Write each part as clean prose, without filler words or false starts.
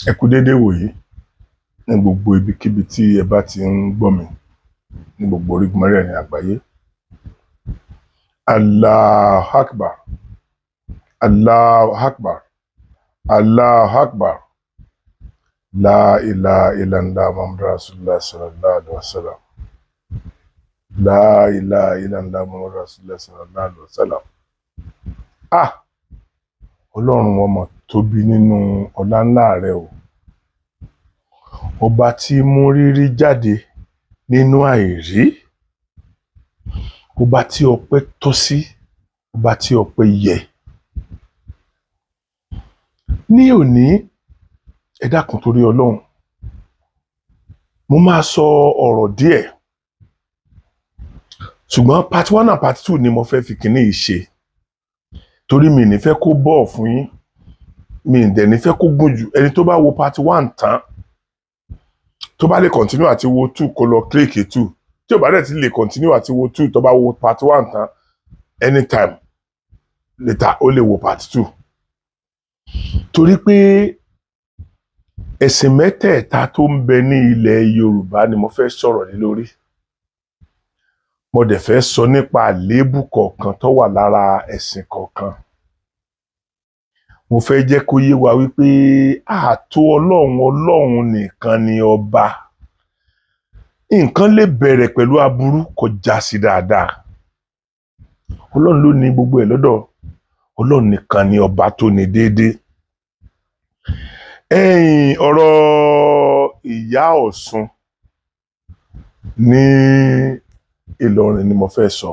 Ẹ kú déédé wòyí ní gbogbo ibikíbi tí ẹ bá ti ń gbọ́ mi ní gbogbo orígun mẹ́rẹ̀ẹ̀rin àgbáyé. Allahu Akbar, Allahu Akbar, Allahu Akbar. La ilaha illallah Muhammadu Rasulullah sallallahu alaihi wasallam. La ilaha illallah Muhammadu Rasulullah sallallahu alaihi wasallam. Ah! Ọlọ́run ọmọ tóbi nínú ọlá ńlá rẹ o. Ọba tí mú rírí jáde nínú àìrí. Ọba tí ọpẹ́ tọ́ sí, ọba tí ọpẹ́ yẹ. Ní òní, ẹ dákun torí Ọlọ́run, mo máa sọ ọ̀rọ̀ díẹ̀. Ṣùgbọ́n part one and part two ni mo fẹ́ fi kíní yìí ṣe. Torí mi ò ní fẹ́ kó bore fún yín. Mi ì dẹ̀ ní fẹ́ kó gùn jù. Ẹni tó bá wo part one tán, tó bá lè continue àti wo two, kó lọ click two. Tí ò bá dẹ̀ ti lè continue àti wo two, tó bá wo part one tán, anytime later ó lè wo part two. Torí pé ẹ̀sìn mẹ́tẹ̀ẹ̀ta tó ń bẹ ní ilẹ̀ Yorùbá ni mo fẹ́ sọ̀rọ̀ lé lórí. Mo dẹ̀ fẹ́ sọ nípa àléébù kọ̀ọ̀kan tó wà lára ẹ̀sìn kọ̀ọ̀kan. Mo fẹ́ jẹ́ kó yé wa wípé ààtò Ọlọ́run, Ọlọ́run nìkan ni ọba. Nǹkan lè bẹ̀rẹ̀ pẹ̀lú aburú kó já sí dáadáa. Ọlọ́run ló ní gbogbo ẹ̀ lọ́dọ̀. Ọlọ́run nìkan ni ọba tó ní déédé. Ẹ̀yin, ọ̀rọ̀ ìyá Ọ̀ṣun ní Ìlọrin ni mo fẹ́ sọ.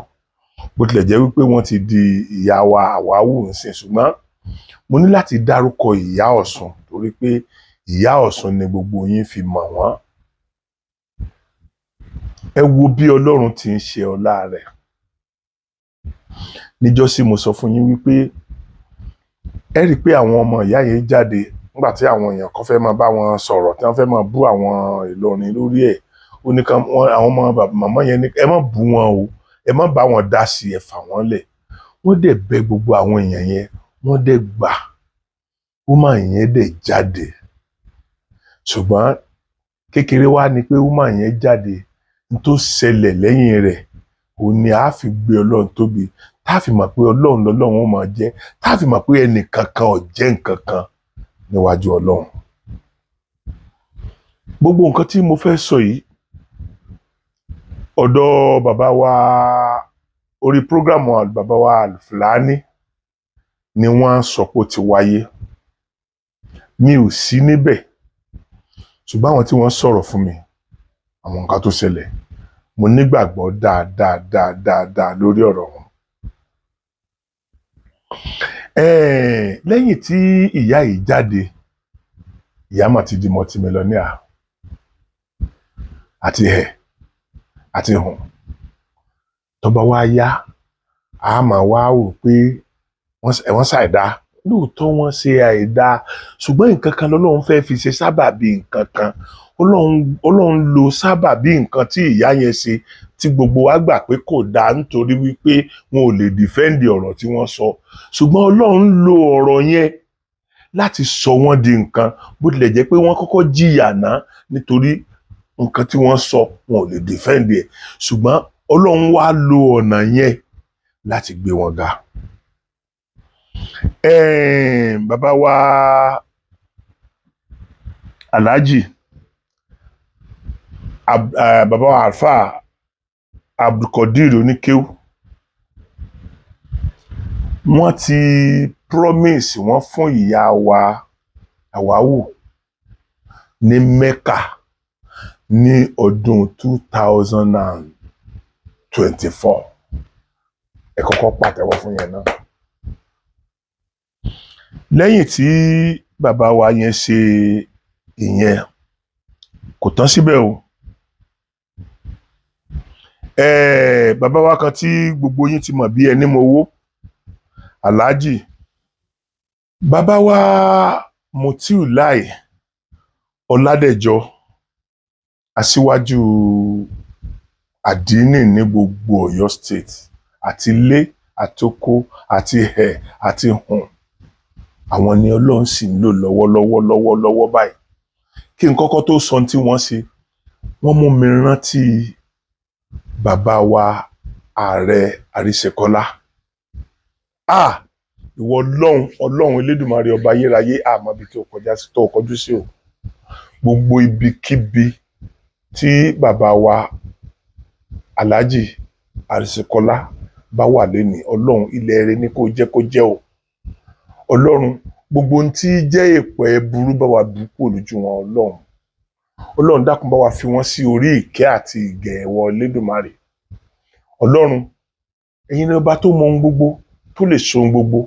Bó tilẹ̀ jẹ́ wípé wọ́n ti di ìyá wa Àwáwù ńsìn, ṣùgbọ́n mo ní láti dárúkọ ìyá Ọ̀ṣun torí pé ìyá Ọ̀ṣun ni gbogbo yín fi mọ̀ wọ́n. Ẹ wo bí Ọlọ́run ti ń ṣe ọlá rẹ̀. Níjọ́sí mo sọ fún yín wípé ẹ rí i pé àwọn ọmọ ìyá yẹn jáde nígbà tí àwọn èèyàn kan fẹ́ máa bá wọn sọ̀rọ̀, tí wọ́n fẹ́ máa bú àwọn Ìlọrin lórí ẹ̀. Ó ní ká wọn, àwọn ọmọ màmá yẹn ní ẹ má bú wọn o, ẹ má bá wọn dá sí, ẹ fà wọ́n lẹ̀. Wọ́n dẹ̀ bẹ gbogbo àwọn èèyàn yẹn, wọ́n dẹ̀ gbà. Woman yẹn dẹ̀ jáde. Ṣùgbọ́n kékeré wá ni pé woman yẹn jáde, n tó ṣẹlẹ̀ lẹ́yìn rẹ̀, òun ni a fi gbé Ọlọ́run tóbi, tá a fi mọ̀ pé Ọlọ́run lọ́lọ́run ó máa jẹ́, tá a fi mọ̀ pé ẹnì kankan ò jẹ́ nǹkan kan níwájú Ọlọ́run. Gbogbo nǹkan tí mo fẹ́ sọ yìí, ọ̀dọ̀ bàbá wa orí program bàbá wa Alfulani ni wọ́n sọ pé ó ti wáyé. Mi ò sí níbẹ̀, ṣùgbọ́n àwọn tí wọ́n sọ̀rọ̀ fún mi, àwọn nǹkan tó ṣẹlẹ̀, mo nígbàgbọ́ dáadáa dáadáa dáa lórí ọ̀rọ̀ wọn. Lẹ́yìn tí ìyá yìí jáde, ìyá mà ti di multimillionaire àti ẹ̀ àti hùn. Tó bá wá yá, a máa wá wò pé wọ́n ṣàìdá. Lóòótọ́ wọ́n ṣe àìdá, ṣùgbọ́n nǹkan kan lọ́lọ́run fẹ́ fi ṣe sábàbí nǹkan kan. Ọlọ́run lo sábàbí nǹkan tí ìyá yẹn ṣe tí gbogbo wa gbà pé kò dáa nítorí wípé wọn ò lè defend ọ̀rọ̀ tí wọ́n sọ. Ṣùgbọ́n Ọlọ́run lo ọ̀rọ̀ yẹn láti sọ wọ́n di nǹkan, bó tilẹ̀ jẹ́ pé wọ́n kọ́kọ́ jìyà náà nítorí nǹkan tí wọ́n sọ, wọn ò lè defend ẹ̀. Ṣùgbọ́n Ọlọ́run wá lo ọ̀nà yẹn láti gbé wọn ga. Bàbá wa Alhaji bàbá wa Alfa Abdulkadir Oníkéwú, wọ́n ti promise wọ́n fún ìyá wa Àwáwù ní Mecca ní ọdún 2024. Ẹ kọ́kọ́ pàtẹ́wọ́ fún yẹn náà. Lẹ́yìn tí bàbá wa yẹn ṣe ìyẹn, kò tán síbẹ̀ o. Bàbá wa kan tí gbogbo yín ti mọ̀ bí ẹni mowó, Alhaji bàbá wa Mutiu Lai Ọládẹ̀jọ, aṣíwájú àdínì ní gbogbo Ọ̀yọ́ State, àti ilé àtoko àti ẹ̀ àti hùn. Àwọn ni Ọlọ́run sì ń lò lọ́wọ́lọ́wọ́ lọ́wọ́lọ́wọ́ báyìí. Kí n kọ́kọ́ tó sọ ohun tí wọ́n ṣe, wọ́n mú mi rántí bàbá wa Ààrẹ Àríṣekọ́lá. Ah, ìwọ Ọlọ́run, Ọlọ́run Elédùmarè, ọba ayérayé, àmọ́ ibi tó kọjá sí, tó kọjú sí o. Gbogbo ibikíbi tí bàbá wa Alhaji Àríṣekọ́lá bá wà lénìí, Ọlọ́run, ilẹ̀ rẹ ní kó jẹ́ kó jẹ́ o. Ọlọ́run, gbogbo ohun tí jẹ́ èpè burú, bá wa bù kúrò lójú wọn. Ọlọ́run, Ọlọ́run, dákun, bá wa fi wọ́n sí orí ìkẹ́ àti ìgẹ̀ ẹ̀wọ̀ Elédùmarè. Ọlọ́run, ẹ̀yin ni ọba tó mọ ohun gbogbo, tó lè so ohun gbogbo.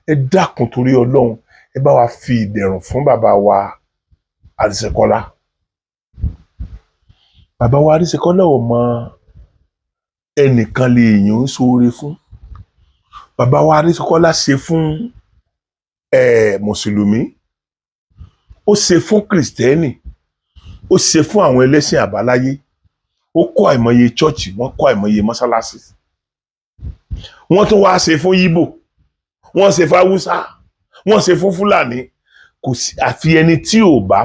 Ẹ dákun, torí Ọlọ́run, ẹ bá wa fi ìdẹ̀rùn fún bàbá wa Àríṣekọ́lá. Bàbá wa Àríṣekọ́lá ò mọ ẹnìkan lè yàn ń ṣoore fún. Bàbá wa Àríṣekọ́lá ṣe fún mùsùlùmí, ó ṣe fún kìrìsìtẹ́nì, ó ṣe fún àwọn ẹlẹ́sìn àbáláyé. Ó kọ́ àìmọye chọ́ọ̀chì, wọ́n kọ́ àìmọye mọ́sálásí. Wọ́n tún wá ṣe fún Yíbò, wọ́n ṣe fún Haúsá, wọ́n ṣe fún Fúlàní. Kò sí àfi ẹni tí ò bá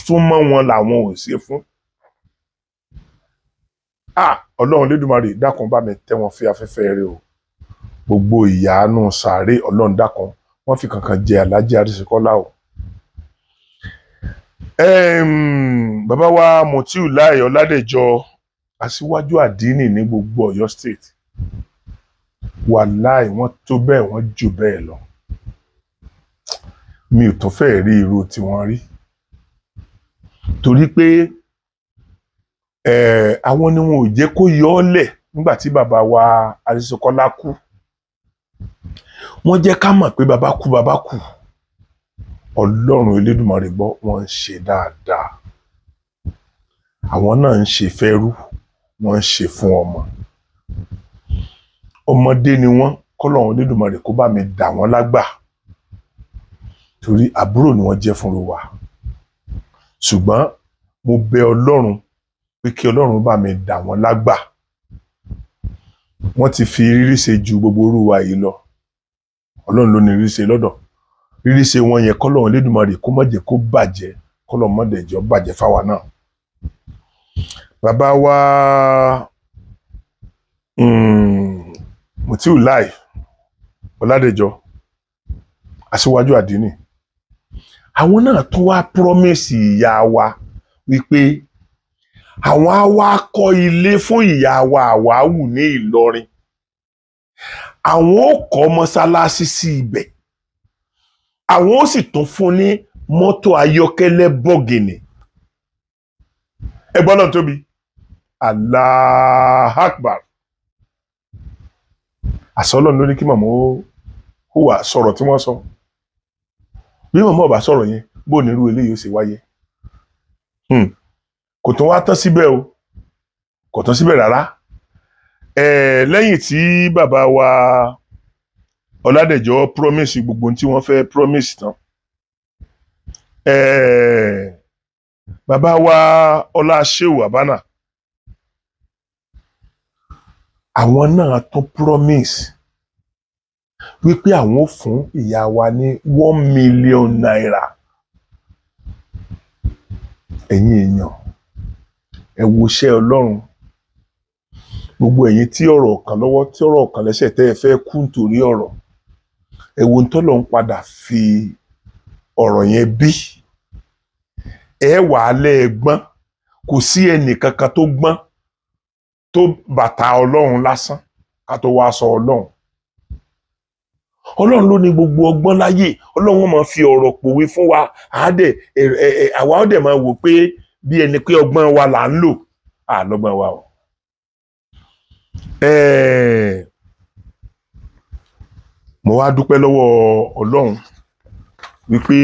súnmọ́ wọn làwọn ò ṣe fún. Ah, Ọlọ́run Lédùmarè, dákun, bá mi tẹ́ wọn fi afẹ́fẹ́ rẹ o. Gbogbo ìyàánú sàárè, Ọlọ́run, dákun, wọ́n fi kankan jẹ Alhaji Àríṣekọ́lá o. Bàbá wa Mutiu Lai Ọládẹjọ, aṣíwájú àdínì ní gbogbo Ọ̀yọ́ State, wàláì, wọ́n tó bẹ́ẹ̀, wọ́n jù bẹ́ẹ̀ lọ. Mi ò tún fẹ́ rí irú tiwọn rí, torí pé àwọn ni wọn ò jẹ́ kó yọ ọ́ lẹ̀ nígbà tí bàbá wa Àríṣekọ́lá kú. Wọ́n jẹ́ ká mọ̀ pé bàbá kú, bàbá kú. Ọlọ́run Elédùmarè gbọ́, wọ́n ń ṣe dáadáa. Àwọn náà ń ṣe fẹ́rú, wọ́n ń ṣe fún ọmọ. Ọmọdé ni wọ́n. Kọ́lọ́run Elédùmarè kó bá mi dà wọ́n lágbà, torí àbúrò ni wọ́n jẹ́ fún wa. Ṣùgbọ́n mo bẹ̀ Ọlọ́run pé kí Ọlọ́run bá mi dà wọ́n lágbà. Wọ́n ti fi rírí ṣe ju gbogbo orú wa yìí lọ. Ọlọ́run ló ní rírí ṣe lọ́dọ̀. Rírí ṣe wọn yẹn, kọ́lọ́run Elédùmarè kó má jẹ́ kó bàjẹ́, kọ́lọ́run má dẹ̀ jẹ́ ó bàjẹ́ fáwa náà. Bàbá wa Mutiu Lai Ọládẹjọ, aṣíwájú àdínì, àwọn náà tún wá promise ìyá wa wípé àwọn á wá kọ́ ilé fún ìyá wa Àwáwù ní Ìlọrin, àwọn ó kọ́ mọ́sálásí sí ibẹ̀, àwọn ó sì tún fún ní mọ́tò ayọ́kẹ́lẹ́ bọ̀gìnì. Ẹgbọ́n náà tóbi, Allah Akbar. Àsọlọ́ ló ní kí màmá ó hùwà sọ̀rọ̀ tí wọ́n sọ. Bí màmá ò bá sọ̀rọ̀ yẹn, bó ní irú eléyìí ó ṣe wáyé? Kò tún wá tán síbẹ̀ o, kò tán síbẹ̀ rárá. Lẹ́yìn tí bàbá wa Ọládẹ̀jọ promise gbogbo ohun tí wọ́n fẹ́ promise tán, bàbá wa Ọlá Ṣéwù Àbánà, àwọn náà tún promise wípé àwọn ò fún ìyá wa ní ₦1 million. Ẹ̀yin èèyàn, ẹ wo iṣẹ́ Ọlọ́run. Gbogbo ẹ̀yin tí ọ̀rọ̀ kàn lọ́wọ́, tí ọ̀rọ̀ kàn lẹ́sẹ̀, tẹ́ ẹ fẹ́ kú nítorí ọ̀rọ̀, ẹ wo ohun tọ́lọ́run padà fi ọ̀rọ̀ yẹn bí. Ẹ wà á lẹ́ ẹ gbọ́n. Kò sí ẹnì kankan tó gbọ́n tó bàtà Ọlọ́run lásán ká tó wá sọ Ọlọ́run. Ọlọ́run ló ní gbogbo ọgbọ́n láyé. Ọlọ́run máa fi ọ̀rọ̀ pòwe fún wa, àádẹ́ àwa ó dẹ̀ máa wò pé bí ẹni pé ọgbọ́n wa là ń lò à lọ́gbọ́n wa o. Mo wá dúpẹ́ lọ́wọ́ Ọlọ́run wípé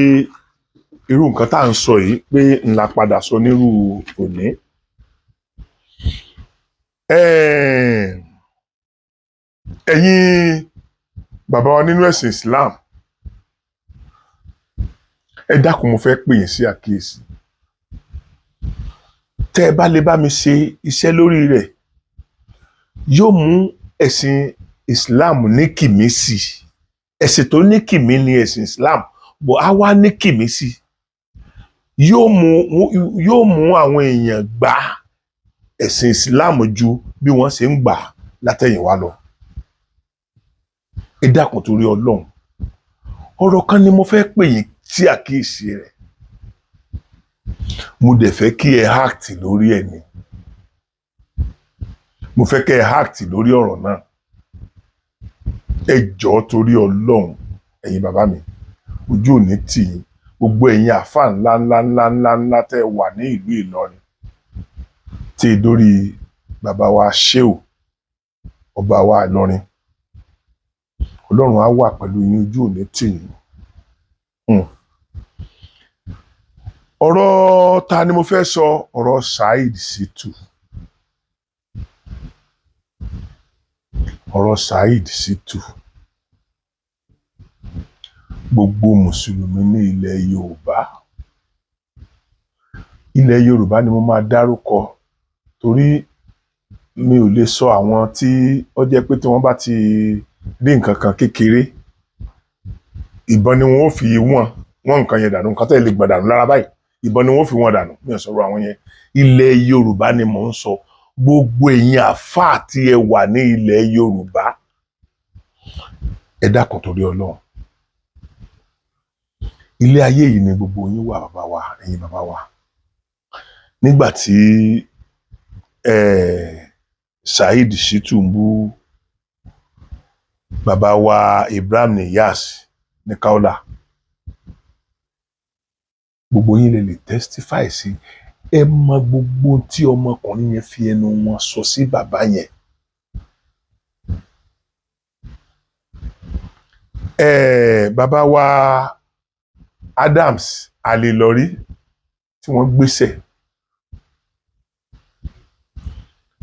irú nǹkan tá à ń sọ yìí pé ńlá padà sọ nírú òní. Ẹ̀yin bàbá wa nínú ẹ̀sìn Islam, ẹ dákun, mo fẹ́ pè yín sí àkíyèsí. Tẹ́ ẹ bá lè bá mi ṣe iṣẹ́ lórí rẹ̀, yóò mú ẹ̀sìn Islam ní kìmí sí i. Ẹ̀sìn tó ní kìmí ni ẹ̀sìn Islam. Bọ̀ á wá ní kìmí sí, yóò mú àwọn èèyàn gba ẹ̀sìn Islam ju bí wọ́n ṣe ń gbà látẹ̀yìnwá lọ. Ẹ dákun, torí Ọlọ́run, ọ̀rọ̀ kan ni mo fẹ́ pè yín sí àkíyèsí rẹ̀. Mo dẹ̀ fẹ́ kí ẹ act lórí ẹ̀ ni. Mo fẹ́ kẹ́ ẹ act lórí ọ̀rọ̀ náà. Ẹ jọ̀ọ́, torí Ọlọ́run, ẹ̀yin bàbá mi, ojú ò ní tì yín. Gbogbo ẹ̀yin àáfàá ńlá ńlá ńlá ńlá ńlá tẹ́ ẹ wà ní ìlú Ìlọrin, tí ì dórí bàbá wa Sheu, ọba wa Ìlọrin, Ọlọ́run á wà pẹ̀lú yín, ojú ò ní tì yín. Ọ̀rọ̀ ta ni mo fẹ́ sọ? Ọ̀rọ̀ Saheed Shittu. Ọ̀rọ̀ Saheed Shittu, gbogbo mùsùlùmí ní ilẹ̀ Yorùbá, ilẹ̀ Yorùbá ni mo máa dárúkọ, torí mi ò lè sọ àwọn tí ó jẹ́ pé tí wọ́n bá ti rí nǹkan kan kékeré, ìbọn ni wọ́n ó fi wọ́n wọ́n nǹkan yẹn dànù. Nǹkan tẹ́ lè gbọ̀n dànù lára báyìí, ìbọn ni wọ́n fi wọ́n dànù. Mi ò sọ̀rọ̀ àwọn yẹn. Ilẹ̀ Yorùbá ni mò ń sọ. Gbogbo ẹ̀yin àfáà tí ẹ wà ní ilẹ̀ Yorùbá, ẹ dákun, torí Ọlọ́run, ilé ayé yìí ni gbogbo yín wà. Bàbá wa, ẹ̀yin bàbá wa, nígbà tí Saheed Shittu ń bú bàbá wa Ibrahim Niyas ní Kaula, gbogbo yín lè testify sí. Ẹ mọ gbogbo tí ọmọkùnrin yẹn fi ẹnu wọn sọ sí bàbá yẹn. Bàbá wa Adams Alilọrí tí wọ́n gbéṣẹ̀,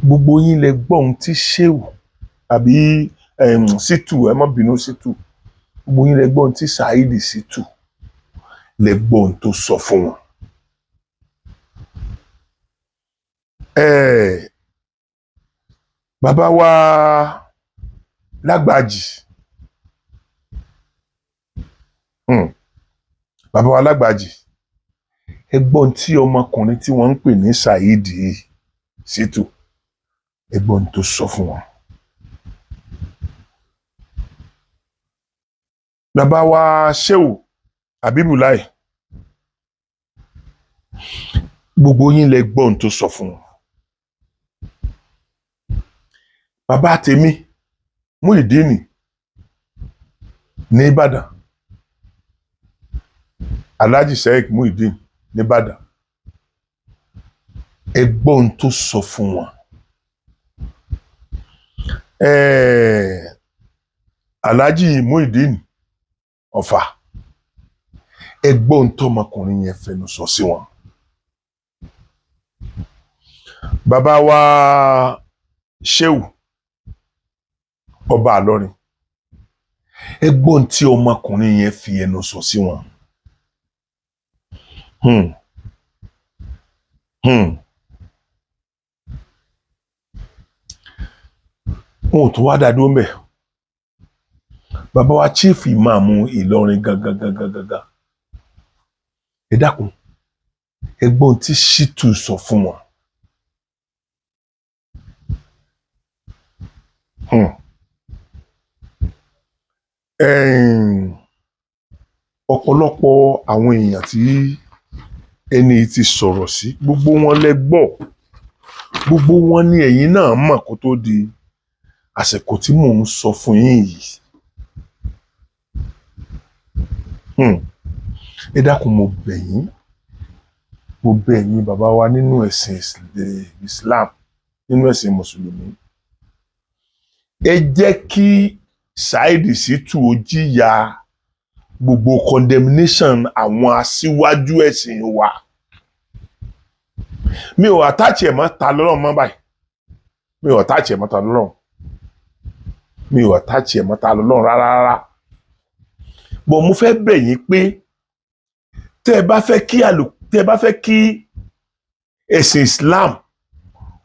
gbogbo yín lẹ gbọ́ ohun tí Sheu àbí Shittu, ẹ má bínú, Shittu, gbogbo yín lẹ gbọ́ ohun tí Saheed Shittu, lẹ gbọ́ ohun tó sọ fún wọn. Bàbá wa Lágbàjì, bàbá wa Lágbàjì, ẹ gbọ́ ohun tí ọmọkùnrin tí wọ́n ń pè ní Saheed Shittu, ẹ gbọ́ ohun tó sọ fún wọn. Bàbá wa Sheu Abibulai, gbogbo yín lẹ gbọ́ ohun tó sọ fún wọn. Bàbá tèmi Muyideen ní Ìbàdàn, Alhaji Sheikh Muyideen ní Ìbàdàn, ẹ gbọ́ ohun tó sọ fún wọn. Alhaji Muyideen Ọ̀fà, ẹ gbọ́ ohun tọmọkùnrin yẹn fẹnu sọ sí wọn. Bàbá wa Sheu ọba Àlọrin, ẹ gbọ́ ohun tí ọmọkùnrin yẹn fi ẹnu sọ sí wọn. Wọn ò tún wá dá dúró mbẹ̀. Bàbá wa Chief Imam Ìlọrin gangan gangan gangan, ẹ dákun, ẹ gbọ́ ohun tí Shittu sọ fún wọn. Ọ̀pọ̀lọpọ̀ àwọn èèyàn tí ẹni tí sọ̀rọ̀ sí, gbogbo wọn lẹ gbọ́, gbogbo wọn ni ẹ̀yin náà mọ̀ kó tó di àsìkò tí mò ń sọ fún yín yìí. Ẹ dákun, mo bẹ̀ yín, mo bẹ̀ yín, bàbá wa nínú ẹ̀sìn Islam, nínú ẹ̀sìn mùsùlùmí, ẹ jẹ́ kí Saheed Shittu ó jìyà gbogbo condemnation àwọn aṣíwájú ẹ̀sìn wa. Mi ò attach ẹ̀ mọ́ ta lọ́rọ̀ mọ́ báyìí. Mi ò attach ẹ̀ mọ́ ta lọ́rọ̀, mi ò attach ẹ̀ mọ́ ta lọ́rọ̀ rárá rárá. Bọ̀ mo fẹ́ bẹ̀ yín pé tẹ́ ẹ bá fẹ́ kí ẹ̀sìn Islam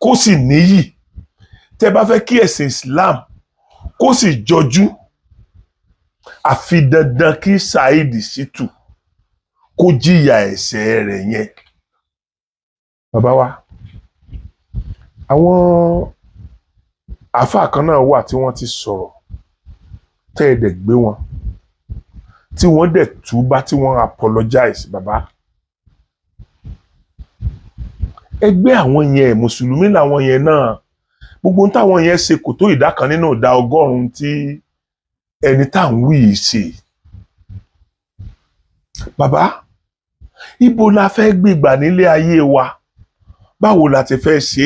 kó sì níyì, tẹ́ ẹ bá fẹ́ kí ẹ̀sìn Islam kó sì jọjú, àfi dandan kí Saheed Shittu Kó jìyà ẹ̀ṣẹ̀ rẹ̀ yẹn. Bàbá wa, àwọn àáfàá kan náà wà tí wọ́n ti sọ̀rọ̀, tẹ́ ẹ dẹ̀ gbé wọn, tí wọ́n dẹ̀ túbá, tí wọ́n apologize. Bàbá, ẹgbẹ́ àwọn yẹn, mùsùlùmí làwọn yẹn náà. Gbogbo ohun táwọn yẹn ṣe kò tó ìdá kan nínú ìdá 100 tí ẹni tá à ń wí yìí ṣe. Bàbá, ibo la fẹ́ gbégbà nílé ayé wa? Báwo la ti fẹ́ ṣe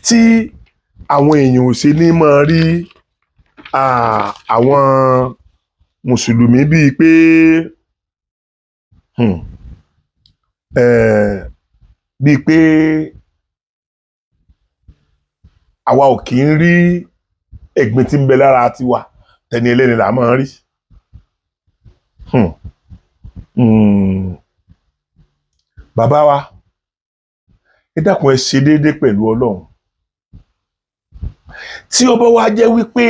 tí àwọn èèyàn ò ṣe ní máa rí àwọn mùsùlùmí bíi pé bíi pé àwa ò kì í rí ẹ̀gbin tí ń bẹ lára tiwa, tẹni ẹlẹ́ni là máa ń rí? Bàbá wa, ẹ dákun, ẹ ṣe déédéé pẹ̀lú Ọlọ́run. Tí ó bá wá jẹ́ wípé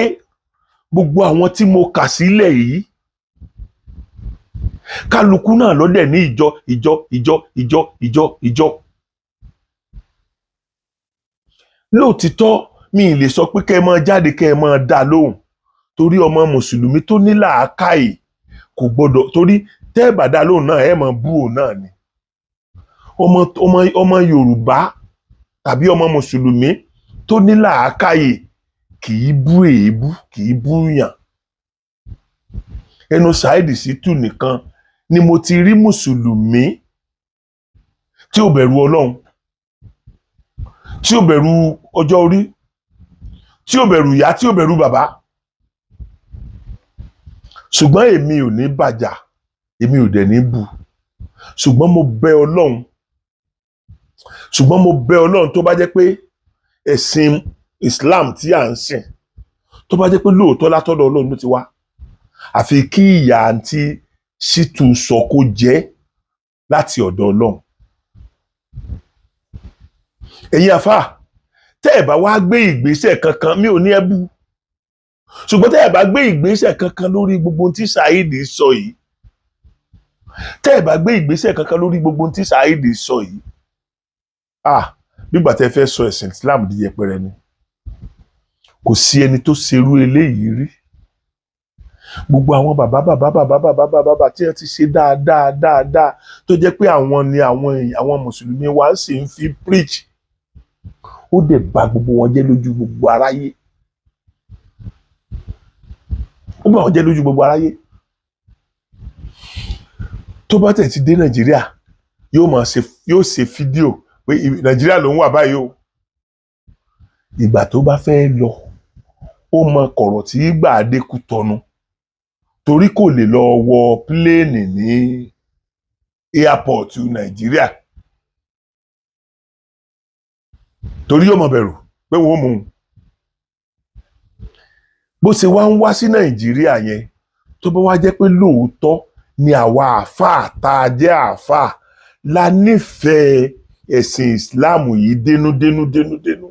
gbogbo àwọn tí mo kà sílẹ̀ yìí, kálukú náà ló dẹ̀ ní ìjọ, ìjọ, ìjọ, ìjọ, ìjọ, ìjọ, lóòtítọ́, mi ì lè sọ pé kẹ́ ẹ máa jáde, kẹ́ ẹ máa dá lóhùn, torí ọmọ mùsùlùmí tó ní làákàyè kò gbọdọ̀, torí tẹ́ ẹ bá dá lóhùn náà, ẹ máa bú òun náà ni. Ọmọ Yorùbá tàbí ọmọ mùsùlùmí tó ní làákàyè kì í bú èébú, kì í bú yàn. Ẹnu Saheed Shittu nìkan ni mo ti rí mùsùlùmí tí ò bẹ̀rù Ọlọ́run, tí ò bẹ̀rù ọjọ́ orí, tí ò bẹ̀rù ìyá, tí ò bẹ̀rù bàbá. Ṣùgbọ́n èmi ò ní bàjà, èmi ò dẹ̀ ní bú. Ṣùgbọ́n mo bẹ̀ Ọlọ́run, ṣùgbọ́n mo bẹ̀ Ọlọ́run, tó bá jẹ́ pé ẹ̀sìn Islam tí à ń sìn, tó bá jẹ́ pé lóòótọ́ látọ̀dọ̀ Ọlọ́run ló ti wá, àfi kí ìyà àǹtí Shittu sọ kó jẹ́ láti ọ̀dọ̀ Ọlọ́run. Ẹ̀yin àfà, tẹ́ ẹ̀ bá wá gbé ìgbésẹ̀ kankan, mi ò ní ẹ bú, ṣùgbọ́n tẹ́ ẹ̀ bá gbé ìgbésẹ̀ kankan lórí gbogbo ohun tí Saheed sọ yìí, tẹ́ ẹ̀ bá gbé ìgbésẹ̀ kankan lórí gbogbo ohun tí Saheed sọ yìí, ah, nígbà tẹ́ fẹ́ sọ ẹ̀sìn Islam di yẹpẹrẹ ni. Kò sí ẹni tó ṣerú eléyìí rí. Gbogbo àwọn bàbá bàbá bàbá bàbá bàbá bàbá tí wọ́n ti ṣe dáadáa dáadáa, tó jẹ́ pé àwọn ni àwọn mùsùlùmí wa sì ń fi preach, ó dẹ̀ bà gbogbo wọn jẹ́ lójú gbogbo aráyé. Ó bà wọ́n jẹ́ lójú gbogbo aráyé. Tó bá tẹ̀ ti dé Nàìjíríà, yóò máa ṣe, yóò ṣe fídíò pé Nàìjíríà ló ń wà báyìí o. Ìgbà tó bá fẹ́ lọ, ó mọ kọ̀rọ̀ tí gbà dé Kútọ́nù, torí kò lè lọ wọ plane ní airport Nàìjíríà, torí yóò mọ bẹ̀rù pé wọ́n ó mú un. Bó ṣe wá ń wá sí Nàìjíríà yẹn, tó bá wá jẹ́ pé lóòótọ́ ni àwa àáfàá tá a jẹ́ àáfàá la nífẹ̀ẹ́ ẹ̀sìn Islam yìí dénú dénú dénú dénú,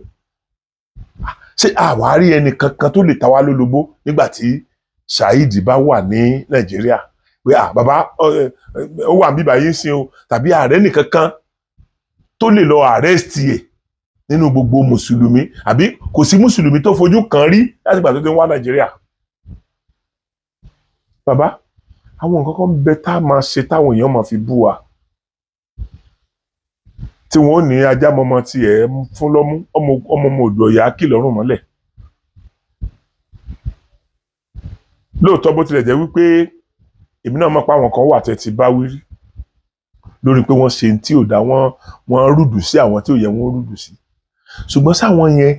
ṣé àwa rí ẹnì kankan tó lè ta wá lólobó nígbà tí Saheed bá wà ní Nàìjíríà pé, "À bàbá, ó wà níbí báyìí sí o," tàbí ààrẹ nìkankan tó lè lọ arrest ẹ̀ nínú gbogbo mùsùlùmí, àbí kò sí mùsùlùmí tó fojú kàn rí láti ìgbà tó ti ń wá Nàìjíríà? Bàbá, àwọn nǹkan kan bẹ tá a máa ṣe táwọn èèyàn máa fi bú wa, tí wọn ò ní ajá mọmọ tiẹ̀ fún lọ́mú, ọmọ ọmọ òdò ọ̀yà kì lọ́rùn mọ́lẹ̀. Lóòótọ́, bó tilẹ̀ jẹ́ wípé èmi náà mọ̀ pé àwọn kan wà tẹ́ ti bá wí rí lórí pé wọ́n ṣe tí ò dá, wọ́n rúdù sí àwọn tí ò yẹ wọ́n rúdù sí, ṣùgbọ́n sáwọn yẹn,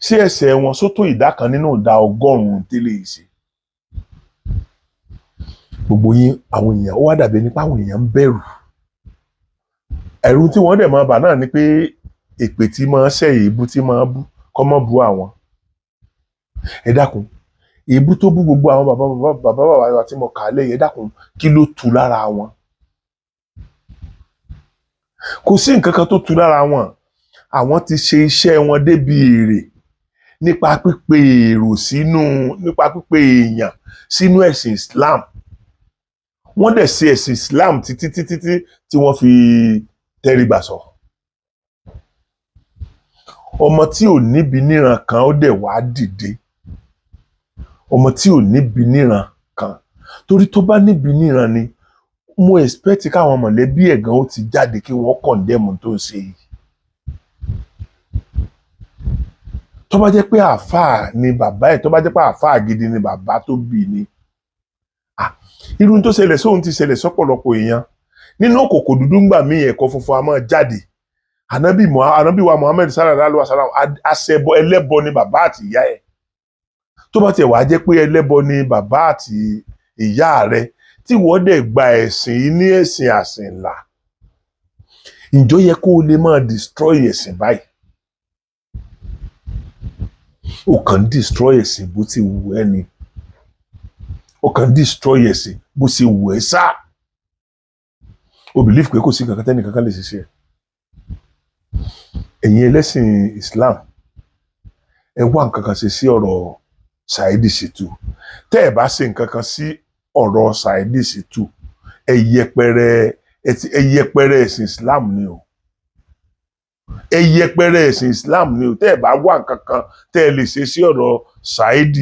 sí ẹsẹ̀ wọn sótó ìdá kan nínú ìdá 100 tẹ́lẹ̀ yìí ṣe? Gbogbo yín, àwọn èèyàn, ó wá dàbí ẹni pé àwọn èèyàn ń bẹ̀rù. Ẹ̀rù tí wọ́n dẹ̀ máa bà náà ni pé èpè tí máa ṣẹ̀, èébú tí máa bú, kọ́ mọ́ bú àwọn. Ẹ dákun, èébú tó bú gbogbo àwọn bàbá bàbá bàbá bàbá tí mo kà á lẹ́yìn, ẹ dákun, kí ló tu lára wọn? Kò sí nǹkan kan tó tu lára wọn. Àwọn ti ṣe iṣẹ́ wọn débi èrè nípa pípe èrò sínú, nípa pípe èèyàn sínú ẹ̀sìn Islam. Wọ́n dẹ̀ ṣe ẹ̀sìn Islam títí títí tí tí wọ́n fi tẹrígbà sọ. Ọmọ tí ò níbi níran kan, ó dẹ̀ wá dìde. Ọmọ tí ò níbi níran kan, torí tó bá níbi níran ni, mo expect káwọn mọ̀lẹ́bí ẹ̀ gan ó ti jáde kí wọ́n condemn tó ń ṣe yìí. Tó bá jẹ́ pé àáfàá ni bàbá ẹ̀, tó bá jẹ́ pé àáfàá gidi ni bàbá tó bí ni, irú tó ṣẹlẹ̀ sóhun ti ṣẹlẹ̀ sọ́pọ̀lọpọ̀ èèyàn. Nínú òkòkò dúdú ńgbà míì, ẹ̀kọ́ funfun a máa jáde. Anabi wa Muhammed sallallahu alaihi wa sallam, aṣẹbọ ẹlẹ́bọ ni bàbá àti ìyá ẹ̀. Tó bá tiẹ̀ wá jẹ́ pé ẹlẹ́bọ ni bàbá àti ìyá rẹ̀, tí wọ́n dẹ̀ gba ẹ̀sìn yìí ní ẹ̀sìn àsìnlá, ǹjọ́ yẹ kó o lè máa destroy ẹ̀sìn báyìí? O kàn ń destroy ẹ̀sìn bó ti wù ẹ́ ni. O kàn ń destroy ẹ̀sìn bó ṣe wù ẹ́ sá. O believe pé kò sí kankan tẹ́nì kankan lè ṣiṣẹ́. Ẹ̀yin ẹlẹ́sìn Islam, ẹ wá nǹkan kan ṣe sí ọ̀rọ̀ Saheed Shittu. Tẹ́ ẹ bá ṣe nǹkan kan sí ọ̀rọ̀ Saheed Shittu, ẹ yẹpẹrẹ, ẹ yẹpẹrẹ ẹ̀sìn Islam ni o. Ẹ yẹpẹrẹ ẹ̀sìn Islam ni o. Tẹ́ ẹ bá wá nǹkan kan tẹ́ ẹ lè ṣe sí ọ̀rọ̀ Saheed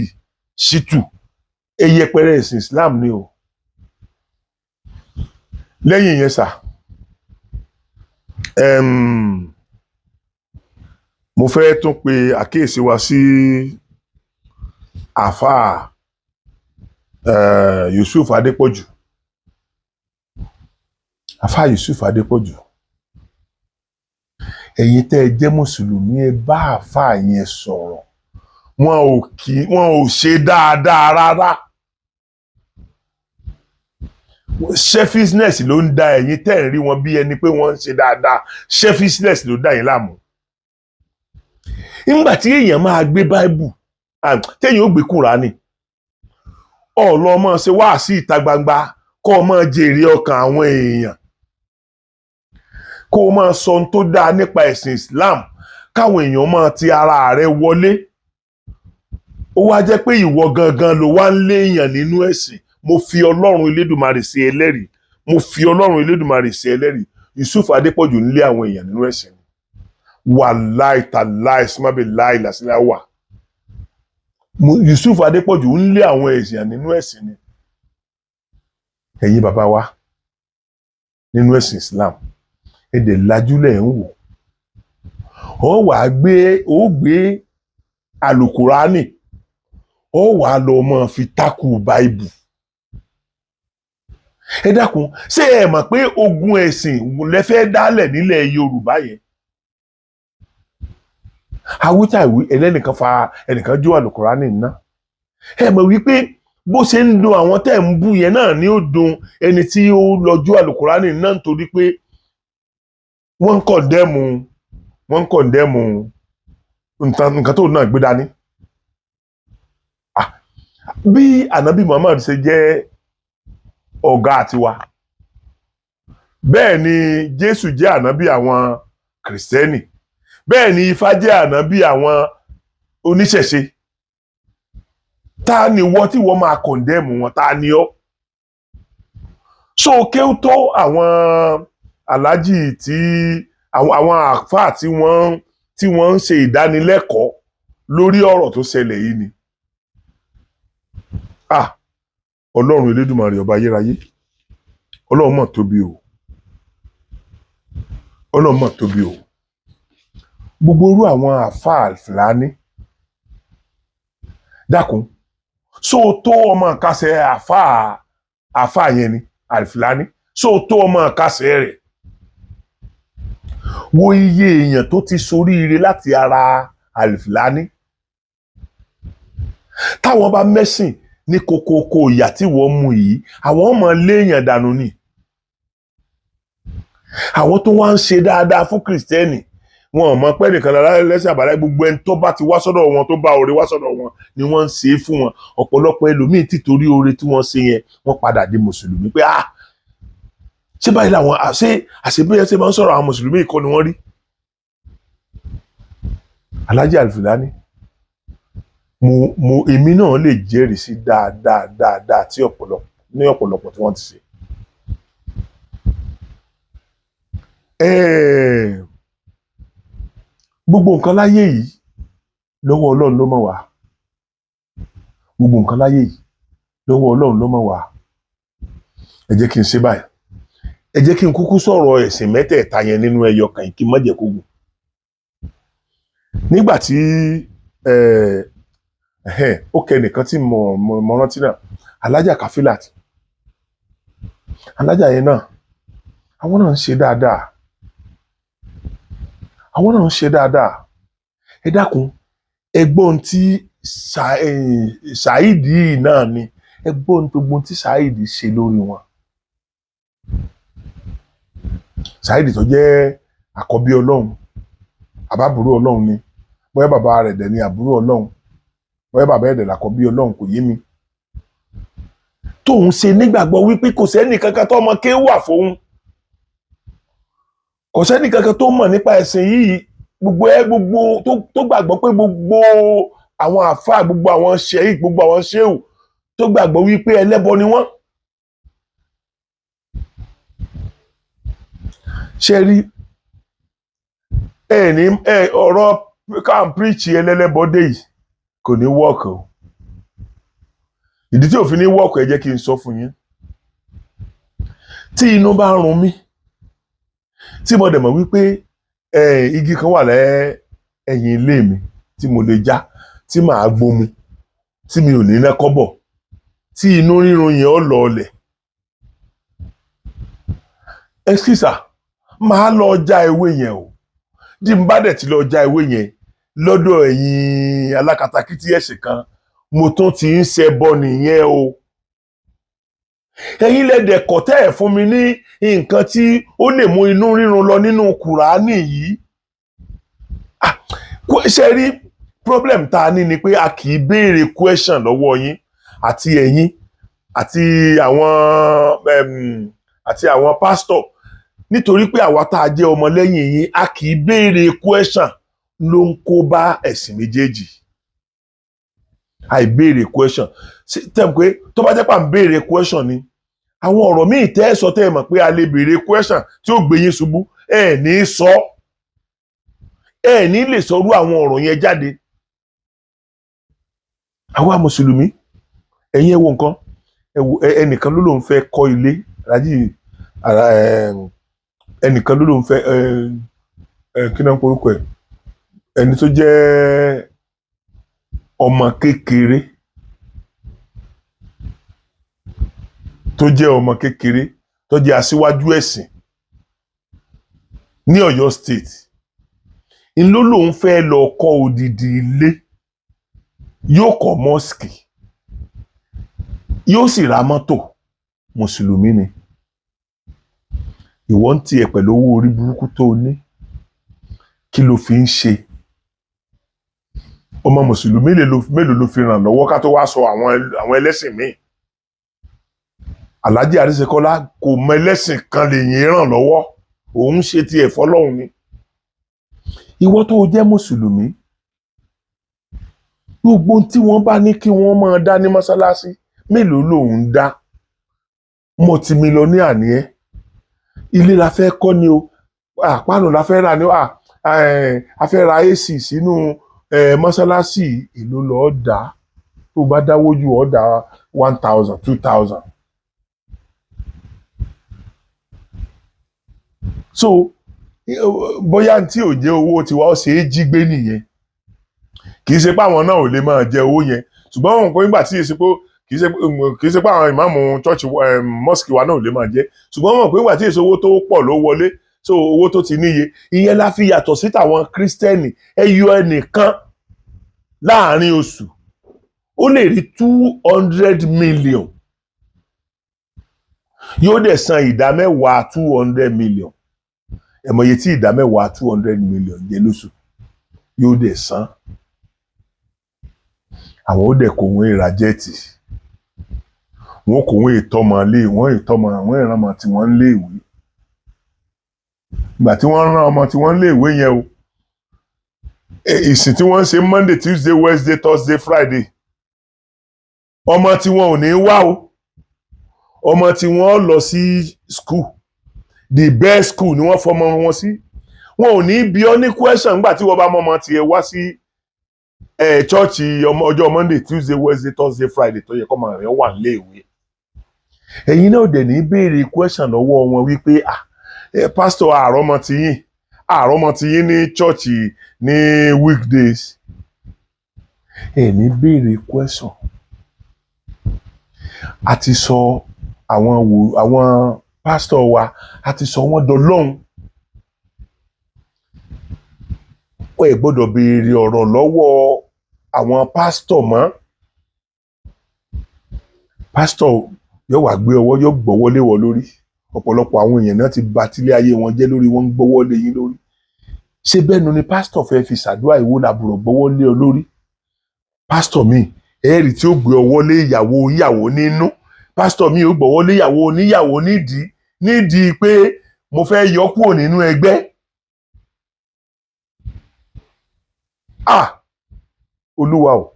Shittu, ẹ yẹpẹrẹ ẹ̀sìn Islam ni o. Lẹ́yìn yẹn sà, mo fẹ́ tún pe àkíyèsí wa sí àáfàá Yusuf Adépọ̀jù. Àáfàá Yusuf Adépọ̀jù, ẹ̀yin tẹ́ ẹ jẹ́ mùsùlùmí, ẹ bá àáfàá yẹn sọ̀rọ̀. Wọn ò kí wọn ò ṣe dáadáa rárá. Selfishness ló ń da ẹ̀yin tẹ́ ẹ̀ ń rí wọn bí ẹni pé wọ́n ń ṣe dáadáa. Selfishness ló dà yín láàmú. Nígbà tí èèyàn máa gbé Báíbù, téèyàn ó gbé Kùránì, ọ̀lọ́ máa ṣe wáàsí ìta gbangba, kó o máa jèrè ọkàn àwọn èèyàn, kó o máa sọ ohun tó dáa nípa ẹ̀sìn Islam, káwọn èèyàn máa ti ara rẹ̀ wọlé. Ó wá jẹ́ pé ìwọ gangan ló wá ń léèyàn nínú ẹ̀sìn. Mo fi Ọlọ́run Elédùmarè sí ẹlẹ́rìí, mo fi Ọlọ́run Elédùmarè sí ẹlẹ́rìí, Yusuf Adépọ̀jù ń lé àwọn èèyàn nínú ẹ̀sìn. Wàláì tàláì símábì láì làsílẹ̀ wà, Yusuf Adépọ̀jù ń lé àwọn èèyàn nínú ẹ̀sìn ni. Ẹ̀yin bàbá wa nínú ẹ̀sìn Islam, ẹ dẹ̀ lajúlẹ̀ ń wò ó. Wàá gbé, ó gbé alukurani, ó wàá lọ máa fi tákù Báìbù. Ẹ dákun, ṣé ẹ mọ̀ pé ogun ẹ̀sìn lẹ fẹ́ dálẹ̀ nílẹ̀ Yorùbá yẹn? Awítàwí ẹlẹ́nìkan fa ẹnìkan jó alukurani ná. Ẹ mọ̀ wípé bó ṣe ń dùn àwọn tẹ́ ń bú yẹn náà ni ó dùn ẹni tí ó lọ jó alukurani náà, nítorí pé wọ́n ń condemn nǹkan tó náà gbé dání. Bí Anabi Muhammad ṣe jẹ́ ọ̀gá tiwa, bẹ́ẹ̀ ni Jésù jẹ́ ànábì àwọn Kìrìsìtẹ́nì, bẹ́ẹ̀ ni Ifá jẹ́ ànábì àwọn oníṣẹ̀ṣe. Ta ni wọ́n tí wọ́n máa condemn wọn? Ta ni ọ́? So kéwú tó àwọn aláàjì tí àwọn àáfàá tí wọ́n ń ṣe ìdánilẹ́kọ̀ọ́ lórí ọ̀rọ̀ tó ṣẹlẹ̀ yìí ni. Ah, Ọlọ́run Elédùmarè, ọba ayérayé, Ọlọ́run mọ̀ tóbi o, Ọlọ́run mọ̀ tóbi o. Gbogbo irú àwọn àáfàá Fúlàní, dákun, so tó ọmọ kásẹ̀ àáfàá yẹn ni Àlfúlàní, so tó ọmọ kásẹ̀ rẹ̀? Wo iye èèyàn tó ti soríire láti ara Àlfúlàní. Táwọn bá mẹ́sìn ní kokoko ìyà tí wọ́n mú yìí, àwọn ọmọ léèyàn dànù ni. Àwọn tó wá ń ṣe dáadáa fún Kìrìsìtẹ́nì, wọn ò mọ pé nìkan lára lẹ́sìn àbálá. Gbogbo ẹni tó bá ti wá sọ́dọ̀ wọn, tó bá oore wá sọ́dọ̀ wọn ni wọ́n ń ṣe é fún wọn. Ọ̀pọ̀lọpọ̀ ẹlòmíín tí torí oore tí wọ́n ṣe yẹn, wọ́n padà di mùsùlùmí pé, ah, ṣé báyìí làwọn àṣé àṣebíyẹn ṣe máa ń sọ̀rọ̀ àwọn mùsùlùmí kọ́ ni wọ́n rí. Alhaji Alfulani, mo èmi náà lè jẹ́rìí sí dáadáa dáadáa tí ọ̀pọ̀lọpọ̀ ní ọ̀pọ̀lọpọ̀ tí wọ́n ti ṣe. Gbogbo nǹkan láyé yìí, lọ́wọ́ Ọlọ́run ló mọ̀ wá. Gbogbo nǹkan láyé yìí, lọ́wọ́ Ọlọ́run ló mọ̀ wá. Ẹ jẹ́ kí n ṣe báyìí, ẹ jẹ́ kí n kúkú sọ̀rọ̀ ẹ̀sìn mẹ́tẹ̀ẹ̀ta yẹn nínú ẹyọ kan yìí, kí n má jẹ́ kó gùn. Nígbà tí ó kẹ nìkan tí mo rántí náà, Alájà Kafilat, alájà yẹn náà, àwọn náà ń ṣe dáadáa, àwọn náà ń ṣe dáadáa. Ẹ dákun, ẹgbọ́n tí Saheed yìí náà ni, ẹgbọ́n gbogbo tí Saheed ṣe lórí wọn. Saheed tó jẹ́ àkọ́bí Ọlọ́run, àbábúrò Ọlọ́run ni, bóyá bàbá rẹ̀ dẹ̀ ni àbúrò Ọlọ́run, bóyá bàbá ẹ̀ dẹ̀ làkọ́bí Ọlọ́run, kò yé mi. Tóun ṣe nígbàgbọ́ wípé kò sẹ́ni kankan tó ọmọ ké wà fóun, kò sẹ́ni kankan tó mọ̀ nípa ẹ̀sìn yìí, gbogbo ẹ gbogbo tó gbàgbọ́ pé gbogbo àwọn àfáà, gbogbo àwọn ṣẹ́yì, gbogbo àwọn ṣéwù, tó gbàgbọ́ wípé ẹlẹ́bọ ni wọ́n. Ṣe rí ẹ ní ẹ ọ̀rọ̀ ká ń preach ẹlẹ́lẹ́bọ dé yìí kò ní work o. Ìdí tí òfin ní work, ẹ jẹ́ kí n sọ fún yín. Tí inú bá ń run mí, tí mo dẹ̀ mọ̀ wípé igi kan wà lẹ́yìn ilé mi tí mo lè já, tí màá gbómu, tí mi ò ní ná kọ́bọ̀, tí inú rírun yẹn ó lọ ọlẹ̀, ẹ sísà, máa lọ já ewé yẹn o. Tí n bá dẹ̀ ti lọ já ewé yẹn lọ́dọ̀ ẹ̀yin alákatakítí ẹ̀sìn kan, mo tún ti ń ṣẹbọ nìyẹn o. Ẹ̀yin lẹ́dẹ̀ kọ̀ tẹ́ ẹ̀ fún mi ní nǹkan tí ó lè mú inú rírun lọ nínú Kùránì yìí. Ṣe rí problem tá a ní ni pé a kì í béèrè question lọ́wọ́ yín, àti ẹ̀yin àti àwọn pastor, nítorí pé àwa tá a jẹ́ ọmọlẹ́yìn yín, a kì í béèrè question, ló ń kó bá ẹ̀sìn méjèèjì. Àìbéèrè question tẹ́ pé tó bá jẹ́ pà ń béèrè question ni, àwọn ọ̀rọ̀ míì tẹ́ ẹ sọ, tẹ́ ẹ mọ̀ pé a lè béèrè question tí ó gbé yín ṣubú, ẹ ní sọ, ẹ ní lè sọrú àwọn ọ̀rọ̀ yẹn jáde. Àwa mùsùlùmí, ẹ̀yin ẹ wo nǹkan, ẹ wo ẹnìkan ló lóun fẹ́ kọ́ ilé alájì ara ẹnìkan ló lóun fẹ́ ẹ ẹ kí náà ń porúkọ ẹ, ẹni tó jẹ́ ọmọ kékeré, tó jẹ́ ọmọ kékeré, tó jẹ́ aṣíwájú ẹ̀sìn ní Ọ̀yọ́ State, ń ló lóun fẹ́ lọ kọ́ odidi ilé, yóò kọ́ mosque, yóò sì ra mọ́tò. Mùsùlùmí ni. Ìwọ ń tiẹ̀ pẹ̀lú owó orí burúkú tó o ní, kí ló fi ń ṣe? Ọmọ mùsùlùmí mélòó ló fi ràn lọ́wọ́, ká tó wá sọ àwọn ẹlẹ́sìn míì? Alhaji Àríṣekọ́lá kò mọ ẹlẹ́sìn kan lè yín ràn lọ́wọ́, òun ṣe tiẹ̀ fọlọ́hun ni. Ìwọ tó o jẹ́ mùsùlùmí, gbogbo tí wọ́n bá ní kí wọ́n máa dá ní mọ́sálásí, mélòó lòun dá? Multimillionaire ni ẹ́. Ilé la fẹ́ kọ́ ni o, àpáànù la fẹ́ rà ni o, a fẹ́ ra AC sínú mọ́sálásí, èló lọ́ọ́ dá? Tó bá dáwó jù, ọ́ dá 1,000, 2,000. So bóyá tí ò jẹ́ owó tiwa ó ṣe é jí gbé nìyẹn. Kì í ṣe pé àwọn náà ò lè máa jẹ owó yẹn, ṣùgbọ́n wọn kò nígbà tí ì ṣe pé kì í ṣe pé àwọn ìmáàmù church, mosque wa náà ò lè máa jẹ, ṣùgbọ́n wọn kò nígbà tí èso owó tó pọ̀ ló wọlé. So owó tó ti níye ìyẹn la fi yàtọ̀ sí tàwọn kírísítẹ́nì. Ẹ yọ ẹnìkan láàrin oṣù, ó lè rí 200 million, yóò dẹ̀ san ìdá mẹ́wàá 200 million. Ẹ mọ̀ iye tí ìdá mẹ́wàá 200 million jẹ́ lóṣù. Yóò dẹ̀ san. Àwọn ó dẹ̀ kó wọn ìra jet, wọn kò wọn ìtọ́mọ lé wọn, ìtọ́mọ àwọn ìrànmọ́ tí wọ́n ń lé ìwé. Ìgbà tí wọ́n rán ọmọ tí wọ́n ń lé ìwé yẹn o, ìsìn tí wọ́n ń ṣe Monday, Tuesday, Wednesday, Thursday, Friday, ọmọ tí wọn ò ní wá o. Ọmọ tí wọ́n lọ sí school. The best school ni wọ́n fọmọ wọn sí. Wọn ò ní bi ọ́ ní question nígbà tí wọ́n bá mọ́ ọmọ tiẹ̀ wá sí ẹ̀ church ọmọ ọjọ́ Monday, Tuesday, Wednesday, Thursday, Friday tó yẹ kọ́ máa rẹ̀ wà nílé ìwé. Ẹ̀yin náà dẹ̀ ní béèrè question lọ́wọ́ wọn wípé, "Ah, pastor, àrọ́mọ tiyín ní church ní weekdays." Ẹ ní béèrè question. A ti sọ àwọn wò àwọn pásítọ̀ wa, a ti sọ wọ́n dọlọ́hun. Ẹ gbọ́dọ̀ béèrè ọ̀rọ̀ lọ́wọ́ àwọn pásítọ̀ mọ́. Pásítọ̀ yóò wá gbé ọwọ́, yóò gbọ́wọ́ lé wọ lórí. Ọ̀pọ̀lọpọ̀ àwọn èèyàn náà ti bà tílé ayé wọn jẹ́ lórí wọn ń gbọ́wọ́ lé yín lórí. Ṣé bẹ́ẹ̀ nu ni pásítọ̀ fẹ́ fi ṣàdúrà? Ìwọ làbùrọ̀ gbọ́wọ́ lé ọ lórí. Pásítọ̀ mi, ẹ̀ẹ́rì tí ó gbé ọwọ́ lé ìyàwó ìyàwó nínú. Pásítọ̀ mi ò gbọ́wọ́ lé ìyàwó oníyàwó nídìí pé mo fẹ́ yọ kúrò nínú ẹgbẹ́. Ah, Olúwa o!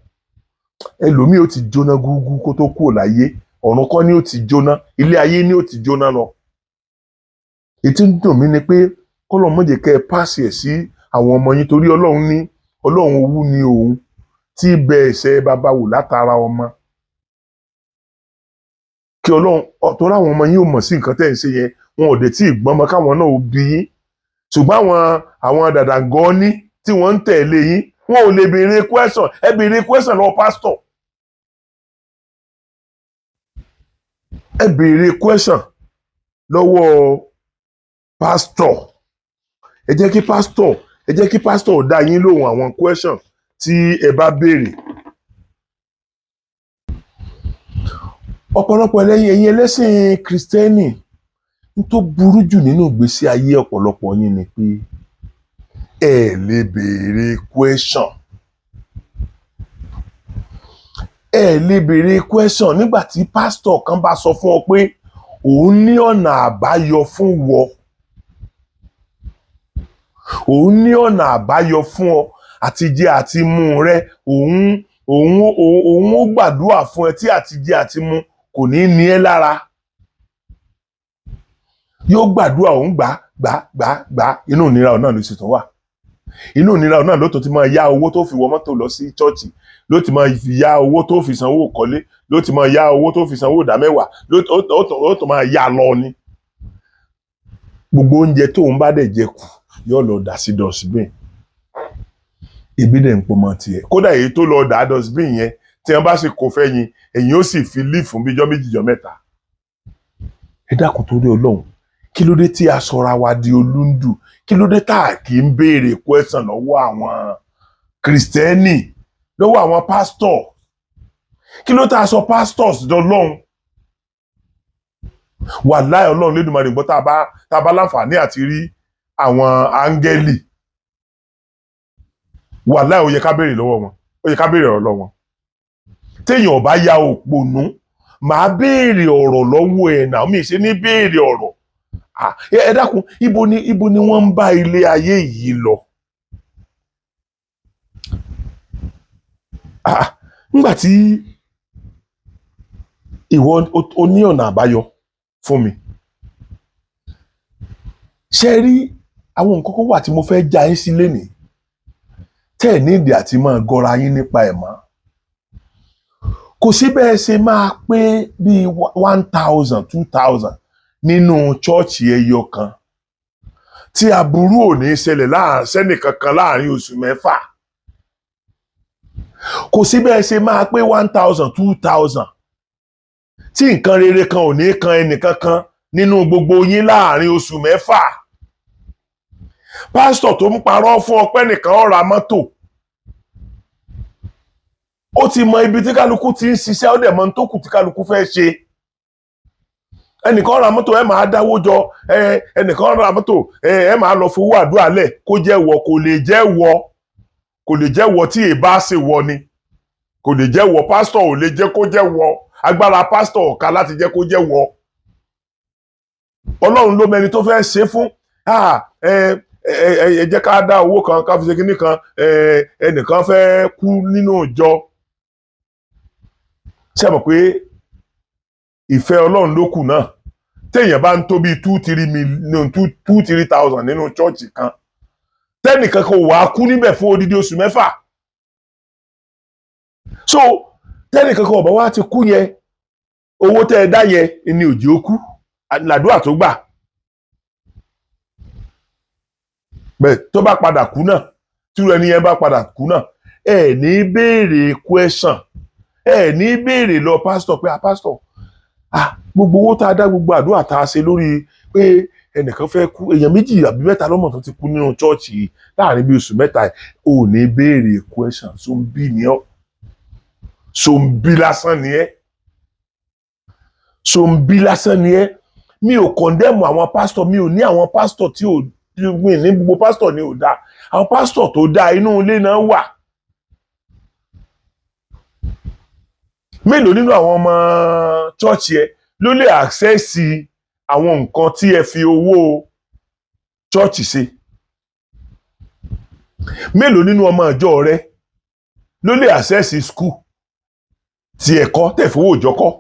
Ẹlòmíì ó ti jóná gúgú kó tó kúrò láyé. Ọ̀run kọ́ ni ó ti jóná, ilé ayé ni ó ti jóná lọ. Ètí ń dùn mí ni pé kọ́lọ̀ mọ̀jẹ̀ kẹ́ ẹ páàsì ẹ̀ sí àwọn ọmọ yín, torí Ọlọ́run ní Ọlọ́run owú ni òun tí bẹ ẹ̀ṣẹ̀ bàbá wò látara ọmọ. Kí Ọlọ́run torí àwọn ọmọ yín ò mọ̀ sí nǹkan tẹ́ ẹ̀ ń ṣe yẹn. Wọn ò dẹ̀ tí ì gbọ́n mọ́ káwọn náà ò bí yín, ṣùgbọ́n àwọn dàdàngọ́ ní tí wọ́n ń tẹ̀lé yín, wọn ò lè béèrè question. Ẹ béèrè question lọ́wọ́ pásítọ̀, ẹ béèrè question lọ́wọ́ pásítọ̀. Ẹ jẹ́ kí pásítọ̀ dá yín lóhùn àwọn question tí ẹ bá béèrè. Ọ̀pọ̀lọpọ̀ ẹlẹ́yin, ẹ̀yin ẹlẹ́sìn Kìrìsìtẹ́nì, n tó burú jù nínú ìgbésí ayé ọ̀pọ̀lọpọ̀ yín ni pé ẹ lè béèrè question. Ẹ lè béèrè question nígbà tí pásítọ̀ kan bá sọ fún ọ pé òun ní ọ̀nà àbáyọ fún wọ, òun ní ọ̀nà àbáyọ fún ọ àti jẹ àti mu rẹ, òun òun òun ó gbàdúrà fún ẹ tí àti jẹ àti mu kò ní ní ẹ lára, yóò gbàdúrà, òun gbà gbà gbà gbà. Inú ìnira ọ̀nà ló sì tún wà, inú ìnira ọ̀nà ló tó ti máa yá owó tó fi wọ mọ́tò lọ sí chọ́ọ̀chì, ló ti máa yá owó tó fi sanwó kọ́lé, ló ti máa yá owó tó fi sanwó ìdámẹ́wàá, ló tó máa yá lọ ni. Gbogbo oúnjẹ tóun bá dẹ̀ jẹ kù, yóò lọ dà sí dustbin. Ebi dẹ̀ ń pọ̀ mọ́ tiẹ̀. Kódà èyí tó lọ dà dustbin yẹn, tí wọ́n bá sì kó fẹ́ yin, èyí ó sì fi líf fún bíjọ́ 2 jọ́ 3. Ẹ dákun, torí Ọlọ́run, kí ló dé tí a sọra wa di olúndù? Kí ló dé tá a kì í béèrè question lọ́wọ́ àwọn Kìrìsìtẹ́nì, lọ́wọ́ àwọn pásítọ̀? Kí ló tá a sọ pastors dọlọ́run? Wàláhì, Ọlọ́run Lédùmarè gbọ́, tá a bá láǹfààní àti rí àwọn áńgẹ́lì, wàláhì, ó yẹ ká béèrè lọ́wọ́ wọn, ó yẹ ká béèrè ọ̀rọ̀ lọ́wọ́ wọn. Téèyàn ò bá ya òpònú, màá béèrè ọ̀rọ̀ lọ́wọ́ ẹ̀ náà. Mi ṣe ní béèrè ọ̀rọ̀. Ẹ dákun, ibo ni wọ́n ń bá ilé ayé yìí lọ? Nígbà tí ìwọ o ní ọ̀nà àbáyọ fún mi. Ṣé rí àwọn nǹkan kan wà tí mo fẹ́ já yín sí lénìí tẹ́ ẹ̀ ní ìdí àti máa gọra yín nípa ẹ̀ mọ́. Kò sí bẹ́ẹ̀ ṣe máa pé bíi 1,000, 2,000 nínú chọ́ọ̀chì ẹyọ kan tí aburú ò ní ṣẹlẹ̀ sẹ́nì kankan láàrin oṣù 6. Kò sí bẹ́ẹ̀ ṣe máa pé 1,000, 2,000 tí nǹkan rere kan ò ní kan ẹnìkankan nínú gbogbo yín láàrin oṣù 6. Pásítọ̀ tó ń parọ́ fún ọpẹ́ nìkan ó ra mọ́tò, ó ti mọ ibi tí kálukú ti ń ṣiṣẹ́, ó dẹ̀ mọ tó kù tí kálukú fẹ́ ṣe. Ẹnìkan ra mọ́tò, ẹ máa dáwó jọ. Ẹnìkan ra mọ́tò, ẹ máa lọ fowó àdúrà lẹ̀ kó jẹ́ wọ. Kò lè jẹ́ wọ, kò lè jẹ́ wọ. Tí èbá ṣe wọ ni kò lè jẹ́ wọ. Pásítọ̀ ò lè jẹ́ kó jẹ́ wọ. Agbára pásítọ̀ ò ká láti jẹ́ kó jẹ́ wọ. Ọlọ́run ló mẹni tó fẹ́ ṣe fún. Ẹ jẹ́ ká dá owó kan ká fi ṣe kinní kan. Ẹnìkan fẹ́ kú nínú ìjọ. Ṣé mọ̀ pé ìfẹ́ Ọlọ́run ló kù náà? Téèyàn bá ń tó bíi 2, 3 million, 2, 2, 3 thousand nínú chọ́ọ̀chì kan, tẹ́nìkan kan wà á kú níbẹ̀ fún odidi oṣù 6. So tẹ́nìkan kan ọ̀bá wa ti kú yẹn, owó tẹ́ ẹ dá yẹn ni òjì ó kú làdúrà tó gbà. Bẹ́ẹ̀ tó bá padà kú náà, tí ẹni yẹn bá padà kú náà, ẹ ní béèrè question, ẹ ní béèrè lọ pásítọ̀ pé, "Ah, pásítọ̀, ah, gbogbo owó tá a dá, gbogbo àdúrà tá a ṣe lórí pé ẹnìkan fẹ́ kú, èèyàn méjì àbí mẹ́ta lọ́mọ tó ti kú nínú chọ́ọ̀chì láàrin bí oṣù 3." Ò ní béèrè question. Zombie ni ọ́, zombie lásán ni ẹ́, zombie lásán ni ẹ́. Mi ò condemn àwọn pásítọ̀. Mi ò ní àwọn pásítọ̀ tí ò mi ní gbogbo pásítọ̀ ni ò dáa. Àwọn pásítọ̀ tó dáa, inú ilé náà wà. Mélòó nínú àwọn ọmọ chọ́ọ̀chì ẹ ló lè access àwọn nǹkan tí ẹ fi owó chọ́ọ̀chì ṣe? Mélòó nínú ọmọ ìjọ rẹ ló lè access school tí ẹ̀kọ́ tẹ̀ fowó ìjọ kọ́?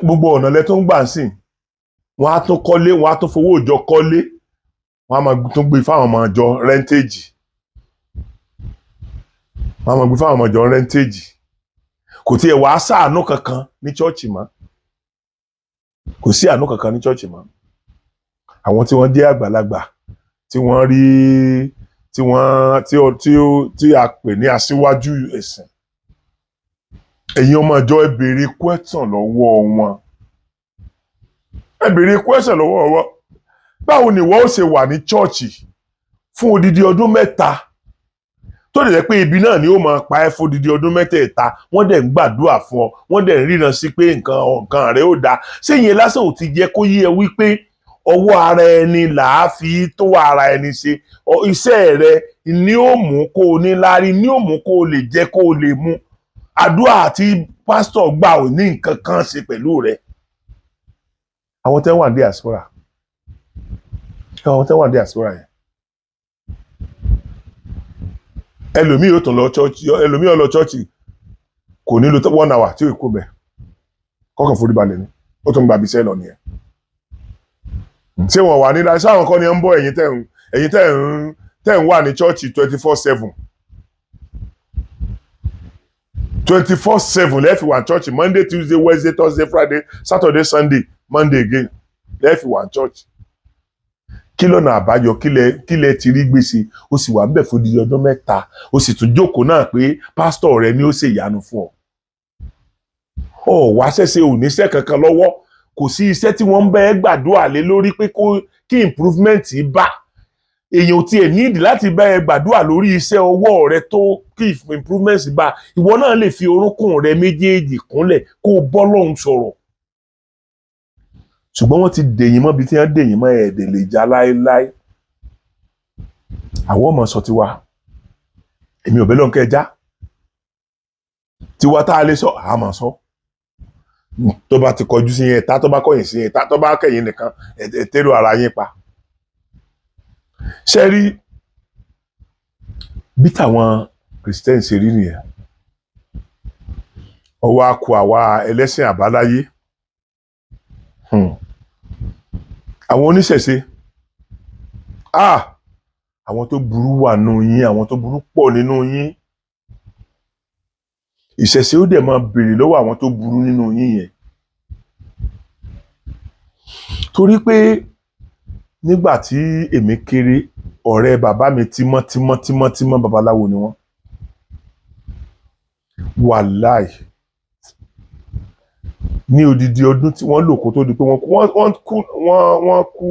Gbogbo ọ̀nà lẹ tó ń gbà ń sìn. Wọ́n á tún kọ́lé, wọ́n á tún fowó ìjọ kọ́lé, wọ́n á máa tún gbé fáwọn ọmọ ìjọ rentage, wọ́n á máa gbé fáwọn ọmọ ìjọ rentage. Kò tiẹ̀ wá sáànú kankan ní chọ́ọ̀chì mọ́, kò sí àánú kankan ní chọ́ọ̀chì mọ́. Àwọn tí wọ́n jẹ́ àgbàlagbà, tí wọ́n rí, tí wọ́n tí ó tí ó tí a pè ní aṣíwájú ẹ̀sìn, ẹ̀yin ọmọ ìjọ, ẹ béèrè question lọ́wọ́ wọn, ẹ béèrè question lọ́wọ́ wọn. Báwo ni ìwọ ó ṣe wà ní chọ́ọ̀chì fún odidi ọdún 3, tó lè jẹ́ pé ibi náà ni ó máa pa ẹ́ fún odidi ọdún mẹ́tẹ̀ẹ̀ta? Wọ́n dẹ̀ ń gbàdúrà fún ọ, wọ́n dẹ̀ ń ríran sí pé nǹkan nǹkan rẹ̀ ó dáa. Ṣé ìyẹn lásán ò ti jẹ́ kó yé ẹ wípé ọwọ́ ara ẹni là á fi tó ara ẹni ṣe? Iṣẹ́ rẹ ni ó mú kó o ní láárí, ni ó mú kó o lè jẹ, kó o lè mu. Àdúrà àti pásítọ̀ gbà ò ní nǹkan kan ṣe pẹ̀lú rẹ. Àwọn tẹ́ wà ní diaspora, àwọn tẹ́ wà ní diaspora yẹn, ẹlòmíì yóò tún lọ church, ẹlòmíì yóò lọ church, kò ní lo 1 hour tí ò kó bẹ̀, kọ́kàn forí balẹ̀ ni, ó tún gba ibiṣẹ́ lọ nìyẹn. Ṣé wọn wà nílá? Sáwọn kan ni ń bọ́ ẹ̀yin tẹ́ ń wà ní church 24/7, 24/7 lẹ́ẹ̀fì wà ní church. Monday, Tuesday, Wednesday, Thursday, Friday, Saturday, Sunday, Monday again, lẹ́ẹ̀fì wà ní church. Kí lọ́nà àbáyọ? Kílẹ̀ ti rí gbèsè, ó sì wà ń bẹ̀ fún di ọdún 3, ó sì tún jókòó náà pé pásítọ̀ rẹ ni ó ṣe ìyanu fún ọ. Ọ wá ṣẹ̀ṣẹ̀ ò níṣẹ́ kankan lọ́wọ́, kò sí iṣẹ́ tí wọ́n ń bẹ́ gbàdúrà lé lórí pé kó kí improvement bá. Èèyàn ò tiẹ̀ nídìí láti bá ẹ gbàdúrà lórí iṣẹ́ ọwọ́ rẹ tó kí improvement bá. Ìwọ náà lè fi orúnkún rẹ méjèèjì kúnlẹ̀ kó o bọ́ lọ́hùn sọ̀rọ̀, ṣùgbọ́n wọ́n ti dèyìn mọ́ bí tí wọ́n dèyìn mọ́ ẹ̀ẹ́dẹ̀ lè já láéláé. Àwọn ọmọ sọ tiwa, èmi ò bẹ́ lọ́nkẹ́ já tiwa. Tá a lè sọ, àá máa sọ. Tó bá ti kọjú sí yẹn ta, tó bá kọ̀yìn sí yẹn ta, tó bá kẹ̀yìn nìkan, ẹ tẹ́rù ara yín pa. Ṣe rí bí táwọn Christian ṣe rí nìyẹn. Ọwọ́ á kó àwa ẹlẹ́sìn àbáláyé. Àwọn oníṣẹ̀ṣe, ah, àwọn tó burú wà nínú yín, àwọn tó burú pọ̀ nínú yín. Ìṣẹ̀ṣe ó dẹ̀ máa béèrè lọ́wọ́ àwọn tó burú nínú yín yẹn, torí pé nígbà tí èmi kéré, ọ̀rẹ́ bàbá mi tímọ́ tímọ́ tímọ́ tímọ́, babaláwo ni wọ́n. Wàláì, ní odidi ọdún tí wọ́n lò kó tó di pé wọ́n kú, wọ́n kú,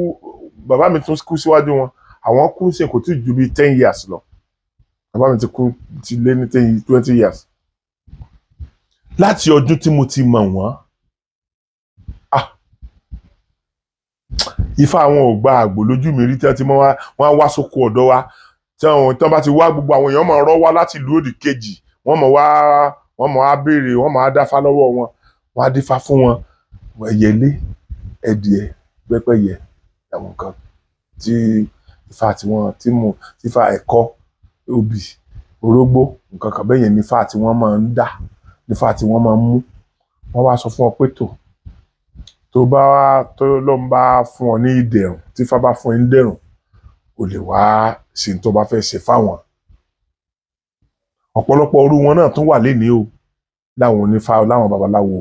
bàbá mi tún kú síwájú wọn. Àwọn kú sí kò tí ju bíi 10 years lọ. Bàbá mi ti kú ti lé ní 10, 20 years. Láti ọdún tí mo ti mọ̀ wọ́n, ah, ifá àwọn ò gba àgbò lójú mi rí. Tí wọ́n ti mọ́ wá, wọ́n á wá sóko ọ̀dọ̀ wa. Tí àwọn tí wọ́n bá ti wá, gbogbo àwọn èèyàn máa rọ́ wá láti ìlú òdì kejì. Wọ́n mọ̀ wá, wọ́n mọ̀ á béèrè, wọ́n mọ̀ á dáfá lọ́wọ́ wọn, wọ́n á dífá fún wọn. Ẹyẹlé, ẹdìẹ, pẹ́pẹ́yẹ, àwọn nǹkan tí ifá tí wọ́n tí mo tífá, ẹ̀kọ́, obì, orógbó, nǹkan kan bẹ́yẹn ní ifá tí wọ́n máa ń dá, nífá tí wọ́n máa ń mú. Wọ́n wá sọ fún ọ pé tó bá tó ló ń bá fún ọ ní ìdẹ̀rùn, tí Ifá bá fún ẹ ní ìdẹ̀rùn, o lè wá sí ní tó bá fẹ́ ṣe fáwọn. Ọ̀pọ̀lọpọ̀ orú wọn náà tún wà lénìí o, láwọn onífá, láwọn babaláwo,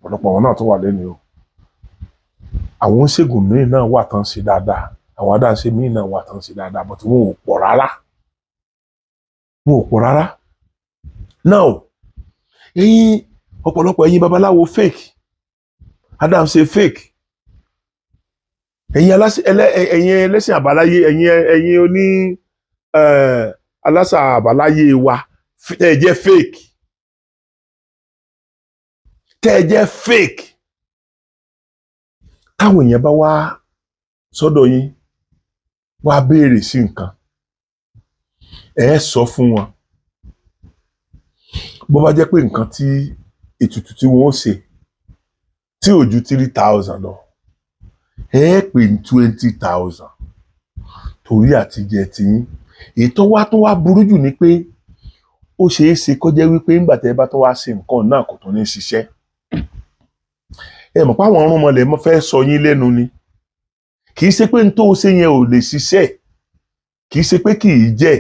ọ̀pọ̀lọpọ̀ wọn náà tún wà lénìí o. Àwọn oníṣègùn míì náà wà tán ṣe dáadáa, àwọn adáhunṣe míì náà wà tán ṣe dáadáa, but wọn ò pọ̀ rárá, wọn ò pọ̀ rárá. Now, ẹ̀yin ọ̀pọ̀lọpọ̀, ẹ̀yin babaláwo fake, adáhunṣe fake, ẹ̀yin ẹlẹ́sìn àbáláyé, ẹ̀yin oní alásà àbáláyé wa tẹ́ ẹ jẹ́ fake, tẹ́ ẹ jẹ́ fake, táwọn èèyàn bá wá sọ́dọ̀ yín wá béèrè sí nǹkan, ẹ sọ fún wọn. Bó bá jẹ́ pé nǹkan tí ètùtù tí wọ́n ó ṣe tí ò ju 3,000 lọ, ẹ pè ní 20,000 torí àtijẹ tiyín. Èyí tó wá tó wá burú jù ni pé ó ṣeé ṣe kó jẹ́ wípé nígbà tẹ́ ẹ bá tó wá ṣe nǹkan náà, kò tún ní ṣiṣẹ́. Ẹ mọ̀ pé àwọn irúnmọlẹ̀ mọ́ fẹ́ sọ yín lẹ́nu ni. Kì í ṣe pé n tó ṣe yẹn ò lè ṣiṣẹ́, kì í ṣe pé kì í jẹ́,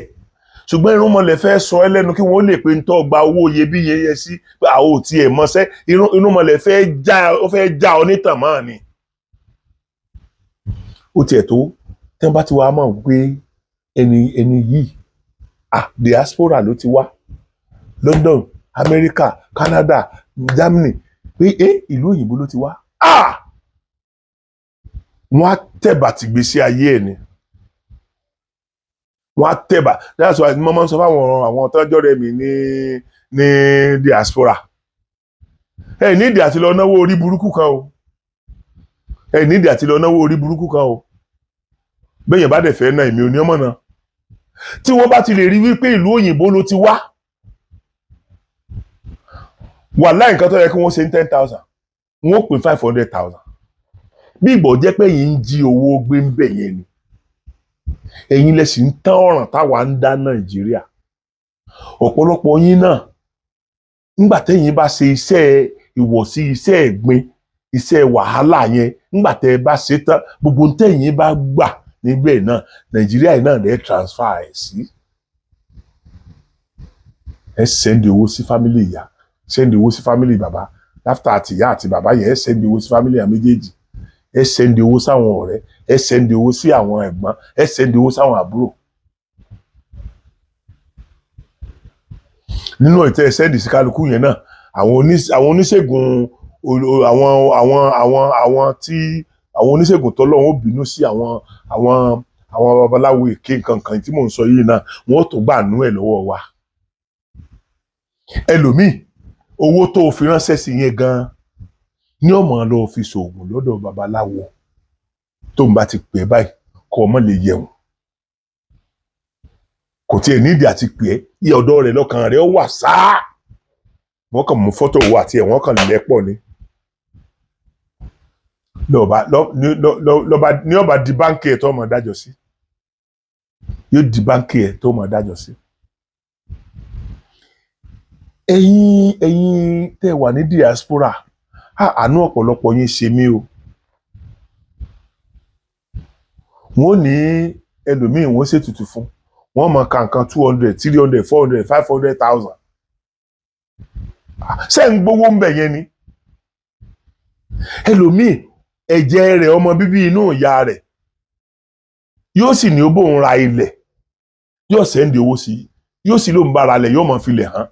ṣùgbọ́n irúnmọlẹ̀ fẹ́ sọ ẹ́ lẹ́nu kí wọ́n lè pe n tó gba owó iyebíye yẹn sí pé àwọn ò tiẹ̀ mọṣẹ́. Irúnmọlẹ̀ fẹ́ já, ó fẹ́ já ọ nítàn mọ́ ni. Ó tiẹ̀ tó tẹ́ bá ti wá mọ̀ pé ẹni yìí, ah, diaspora ló ti wá, London, America, Canada, Germany, pé ẹ ìlú òyìnbó ló ti wá, ah, wọ́n á tẹ̀bà tì gbèsè ayé ẹ̀ ni, wọ́n á tẹ̀bà. That's why mo máa ń sọ fáwọn àwọn tọ́jọ́ rẹ̀ mi ní diaspora, ẹ nídìí àti lọ náwó orí burúkú kan o, ẹ nídìí àti lọ náwó orí burúkú kan o. Bẹ́yẹn bá dẹ̀ fẹ́ náà, èmi ò ní ọmọ náà. Tí wọ́n bá ti lè rí wípé ìlú òyìnbó ló ti wá, wàláhì, nǹkan tó yẹ kí wọ́n ṣe ní 10,000, wọ́n ó pín 500,000. Bí ìgbọ̀ jẹ́ pé ẹ̀yin ń jí owó gbé ń bẹ̀ yẹn ni, ẹ̀yin lẹ sì ń tán ọ̀ràn táwa ń dá Nàìjíríà. Ọ̀pọ̀lọpọ̀ yín náà, nígbà tẹ́yin bá ṣe iṣẹ́ ìwọ̀sí, iṣẹ́ ẹ̀gbin, iṣẹ́ wàhálà yẹn, nígbà tẹ́ ẹ bá ṣe tán, gbogbo tẹ́yin bá gbà níbẹ̀ náà, Nàìjíríà yìí náà lẹ́ transfer ẹ̀ sí. Ẹ send owó sí family ìyá, send owó sí family bàbá. After àti ìyá àti bàbá yẹn, ẹ send owó sí family àwọn méjèèjì, ẹ send owó sáwọn ọ̀rẹ́, ẹ send owó sí àwọn ẹ̀gbọ́n, ẹ send owó sáwọn àbúrò. Nínú ìtẹ́ ẹ send sí kálukú yẹn náà, àwọn oníṣègùn, àwọn tí àwọn oníṣègùn tọ́lọ́run ó bínú sí, àwọn babaláwo èké nǹkan kan tí mò ń sọ yìí náà, wọ́n tó gbà nú ẹ̀ lọ́wọ́ wa. Ẹlòmíì, owó tó o fi ránṣẹ́ sí yẹn gan-an ní ọmọ lọ fi ṣoògùn lọ́dọ̀ babaláwo. Tó ń bá ti pè é báyìí, kó ọmọ lè yẹ̀wọ̀n, kò tiẹ̀ nídìí àti pè é, iye ọ̀dọ́ rẹ̀ lọ́kàn rẹ̀ ó wà sáá. Wọ́n kàn mú fọ́tò owó àti ẹ̀, wọ́n kàn lẹ́pọ̀ ni lọ́ba lọ́ba ní ọba di báńkì ẹ̀ tó mọ̀ dájọ́ sí, yóò di báńkì ẹ̀ tó mọ̀ dájọ́ sí. Ẹ̀yin tẹ́ wà ní diaspora, àánú ọ̀pọ̀lọpọ̀ yín ṣe mí o. Wọ́n ní ẹlòmíì, wọ́n ṣètùtù fún wọ́n mọ̀ ká nǹkan 200, 300, 400, 500,000. Ṣé ń gbowó ń bẹ̀ yẹn ni? Ẹlòmíì, ẹ̀jẹ̀ rẹ̀, ọmọ bíbí inú ìyá rẹ̀, yóò sì ní ó bóun ra ilẹ̀, yóò send owó sí, yóò sì lóun bára lẹ̀, yóò mọ̀ filẹ̀ hàn,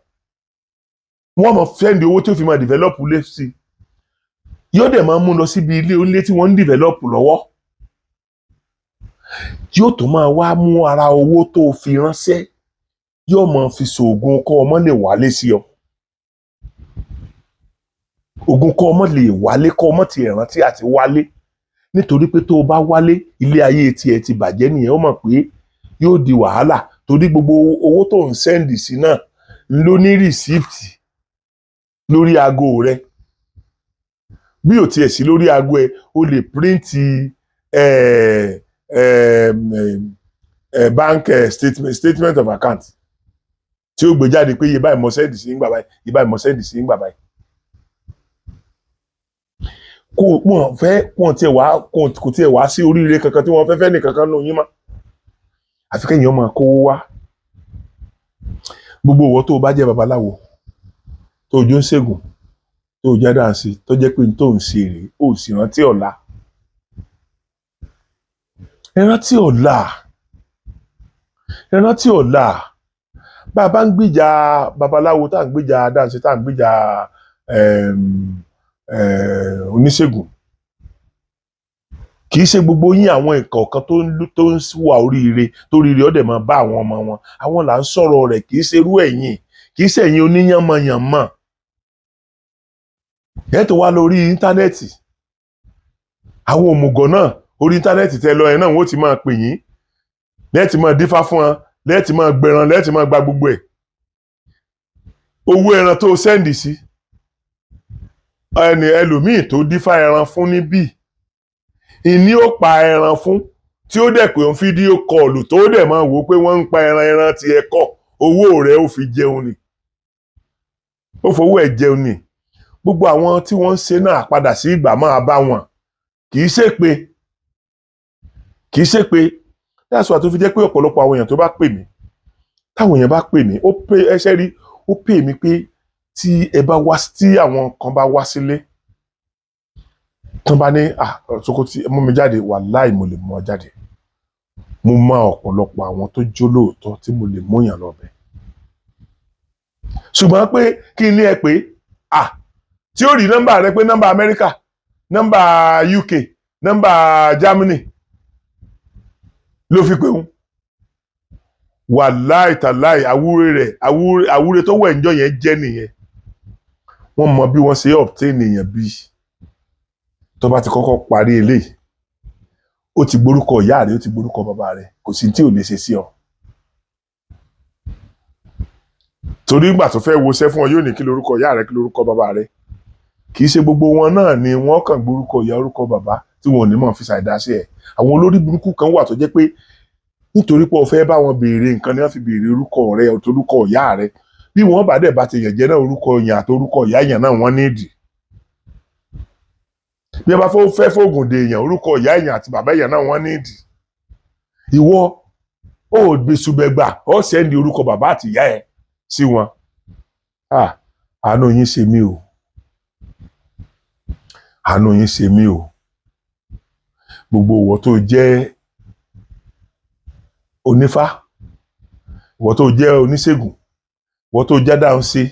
wọ́n mọ̀ send owó tí ó fi máa develop lé sí, yóò dẹ̀ máa mú lọ síbi ilé onílé tí wọ́n ń develop lọ́wọ́. Yóò tó máa wá mú ara owó tó fi ránṣẹ́, yóò máa fi ṣoògùn kọ́ ọmọ lè wálé sí ọ, ògùn kọ́ ọmọ lè wálé, kọ́ ọmọ tiẹ̀ rántí àti wálé, nítorí pé tó o bá wálé, ilé ayé tiẹ̀ ti bàjẹ́ nìyẹn. Ó mọ̀ pé yóò di wàhálà, torí gbogbo owó tó ń send sí náà ló ní receipt lórí aago rẹ. Bí ò tiẹ̀ sí lórí aago ẹ, o lè print bank statement of account tí ó gbé jáde pé iye báyìí mo send sí ń gbà báyìí, iye báyìí mo send sí ń gbà báyìí. Kò wọ́n fẹ́ wọ́n tiẹ̀ wá, kò tiẹ̀ wá sí oríire kankan tí wọ́n fẹ́ fẹ́ nìkankan nù yín mọ́, àfi kẹ́yìn ọmọ kówó wá. Gbogbo ìwọ tó o bá jẹ́ babaláwo, tó o jó ń ṣègùn, tó o jẹ́ dáǹsì, tó jẹ́ pé n tó ń ṣe rèé, ó sì rántí ọ̀la. Ẹ rántí ọ̀la, ẹ rántí ọ̀la. Bá a bá ń gbìjà babaláwo, tá à ń gbìjà dáǹsì, tá à ń gbìjà oníṣègùn, kì í ṣe gbogbo yín. Àwọn ìkọ̀ọ̀kan tó ń wà oríire tó oríire ọ̀dẹ̀ máa bá àwọn ọmọ wọn, àwọn là ń sọ̀rọ̀ rẹ̀. Kì í ṣe irú ẹ̀yin, kì í ṣe ẹ̀yin oníyànmọ̀yànmọ̀ ẹ̀ tó wá lórí íńtánẹ́ẹ̀tì. Àwọn òmùgọ̀ náà orí íńtánẹ́ẹ̀tì tẹ lọ ẹ̀ náà, wọ́n ti máa pè yín, lẹ́ẹ̀tì máa dífá fún wọn, lẹ́ẹ̀tì máa gbẹran, lẹ́ẹ̀tì máa gba gbogbo ẹ̀. Owó ẹran tó send sí ẹni ẹlòmíì tó dífá ẹran fún níbí, ìní ó pa ẹran fún, tí ó dẹ̀ pé ń video call, tó dẹ̀ máa wò ó pé wọ́n ń pa ẹran. Ẹran ti ẹ̀ kọ́, owó rẹ̀ ó fi jẹun ni, ó fowó ẹ̀ jẹun ni. Gbogbo àwọn tí wọ́n ń ṣe náà, padà sí ìgbà máa bá wọn. Kì í ṣe pé, kì í ṣe pé that's why tó fi jẹ́ pé ọ̀pọ̀lọpọ̀ àwọn èèyàn tó bá pè mí, táwọn èèyàn bá pè mí, ó pé ẹsẹ̀ rí, ó pè mí pé tí ẹ bá wá, tí àwọn kan bá wá sílé, tán bá ní, "Ah, Sokoti, mú mi jáde," wàláì, mo lè mú ọ jáde. Mo mọ ọ̀pọ̀lọpọ̀ àwọn tó jó lóòótọ́ tí mo lè múyàn lọ bẹ̀. Ṣùgbọ́n pé kí n ní ẹ pé, ah, tí ó rí nọ́mbà rẹ pé nọ́mbà Amẹ́ríkà, nọ́mbà UK, nọ́mbà Germany ló fi pé òun, wàláì tàláì, àwúre rẹ̀, àwúre tó wẹ̀ ńjọ́ yẹn jẹ́ nìyẹn. Wọ́n mọ bí wọ́n ṣe obtain èèyàn. Bí tó bá ti kọ́kọ́ parí eléyìí, ó ti gbórúkọ ìyá rẹ̀, ó ti gbórúkọ bàbá rẹ̀, kò sí tí ò lè ṣe sí ọ. Torí ìgbà tó fẹ́ woṣẹ́ fún ọ, yóò ní kí lorúkọ ìyá rẹ̀, kí lorúkọ bàbá rẹ̀. Kì í ṣe gbogbo wọn náà ni wọ́n kàn gbórúkọ ìyá, orúkọ bàbá tí wọn ò ní mọ̀ fi ṣàìdá sí ẹ̀. Àwọn olórí burúkú kan wà tó jẹ́ pé nítorí pé o fẹ́ bá wọn béèrè nǹkan ni wọ́n fi béèrè orúkọ rẹ àti orúkọ ìyá rẹ. Bí wọ́n bá dẹ̀ bá ti yàn jẹ́ náà, orúkọ yàn àti orúkọ ìyá yàn náà wọ́n nídìí. Bí wọ́n bá fẹ́ fóògùn dè èèyàn, orúkọ ìyá èèyàn àti bàbá èèyàn náà wọ́n nídìí. Ìwọ ó gbèsùbẹ̀gbà, ó send orúkọ bàbá àti ìyá ẹ̀ sí wọn. Ah, àánú yín ṣe mí o, àánú yín ṣe mí o. Gbogbo ìwọ tó jẹ́ onífá, ìwọ tó jẹ́ oníṣègùn, ìwọ tó jẹ́ dáhùn sí,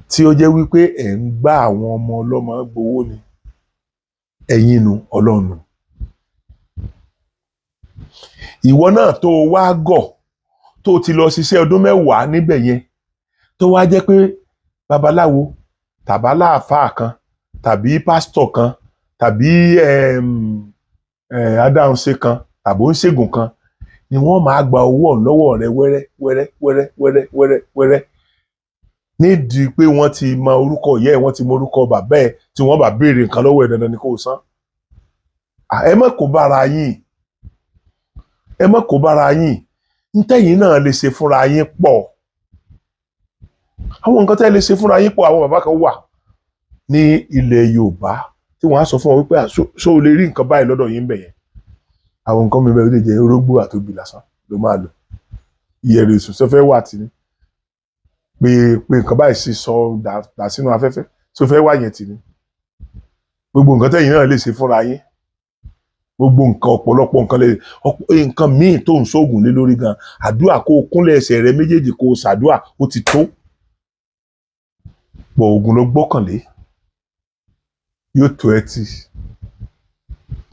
tí ó jẹ́ wípé ẹ̀ ń gbá àwọn ọmọ ọlọ́mọ gbowó ni, ẹ̀yin nu ọlọ́run nu. Ìwọ náà tó o wá gọ̀, tó o ti lọ ṣiṣẹ́ ọdún 10 níbẹ̀ yẹn, tó wá jẹ́ pé babaláwo tàbá láàfáà kan tàbí pásítọ̀ kan tàbí adáhunṣe kan tàbí oníṣègùn kan ni wọ́n máa gba owó ọ̀hún lọ́wọ́ rẹ wẹ́rẹ́ wẹ́rẹ́ wẹ́rẹ́ wẹ́rẹ́ wẹ́rẹ́ wẹ́rẹ́, nídìí pé wọ́n ti mọ orúkọ ìyá ẹ̀, wọ́n ti mọ orúkọ bàbá ẹ̀, tí wọ́n bá béèrè nǹkan lọ́wọ́ ẹ̀, dandan ni kó o san. Ẹ má kó bára yín, ẹ má kó bára yín. Ntẹ́yìn náà lè ṣe fúnra yín pọ̀, àwọn nǹkan tẹ́ lè ṣe fúnra yín pọ̀. Àwọn bàbá kan wà ní ilẹ̀ Yorùbá tí wọ́n á sọ fún wọn wípé, "Ṣó o lè rí nǹkan báyìí lọ́dọ̀ yín bẹ̀ yẹn?" Àwọn nǹkan mi bẹ́ẹ̀, ó lè jẹ́ orógbó àtòbí lásán ló máa lò, ìyẹ̀rẹ̀ èṣù sọfẹ́ wà tì ní pé pé nǹkan báyìí sì sọ dà sínú afẹ́fẹ́ tó fẹ́ wà yẹn tì ní. Gbogbo nǹkan tẹ́yìn náà lè ṣe fúnra yín, gbogbo nǹkan, ọ̀pọ̀lọpọ̀ nǹkan lè, nǹkan míì tó ń ṣoògùn lé lórí gan, àdúrà, kó o kúnlẹ̀ ẹsẹ̀ rẹ méjèèjì, kó o ṣàdúrà, ó ti tó pọ̀. Oògùn ló gbọ́kànlé, yóò tó ẹ tì.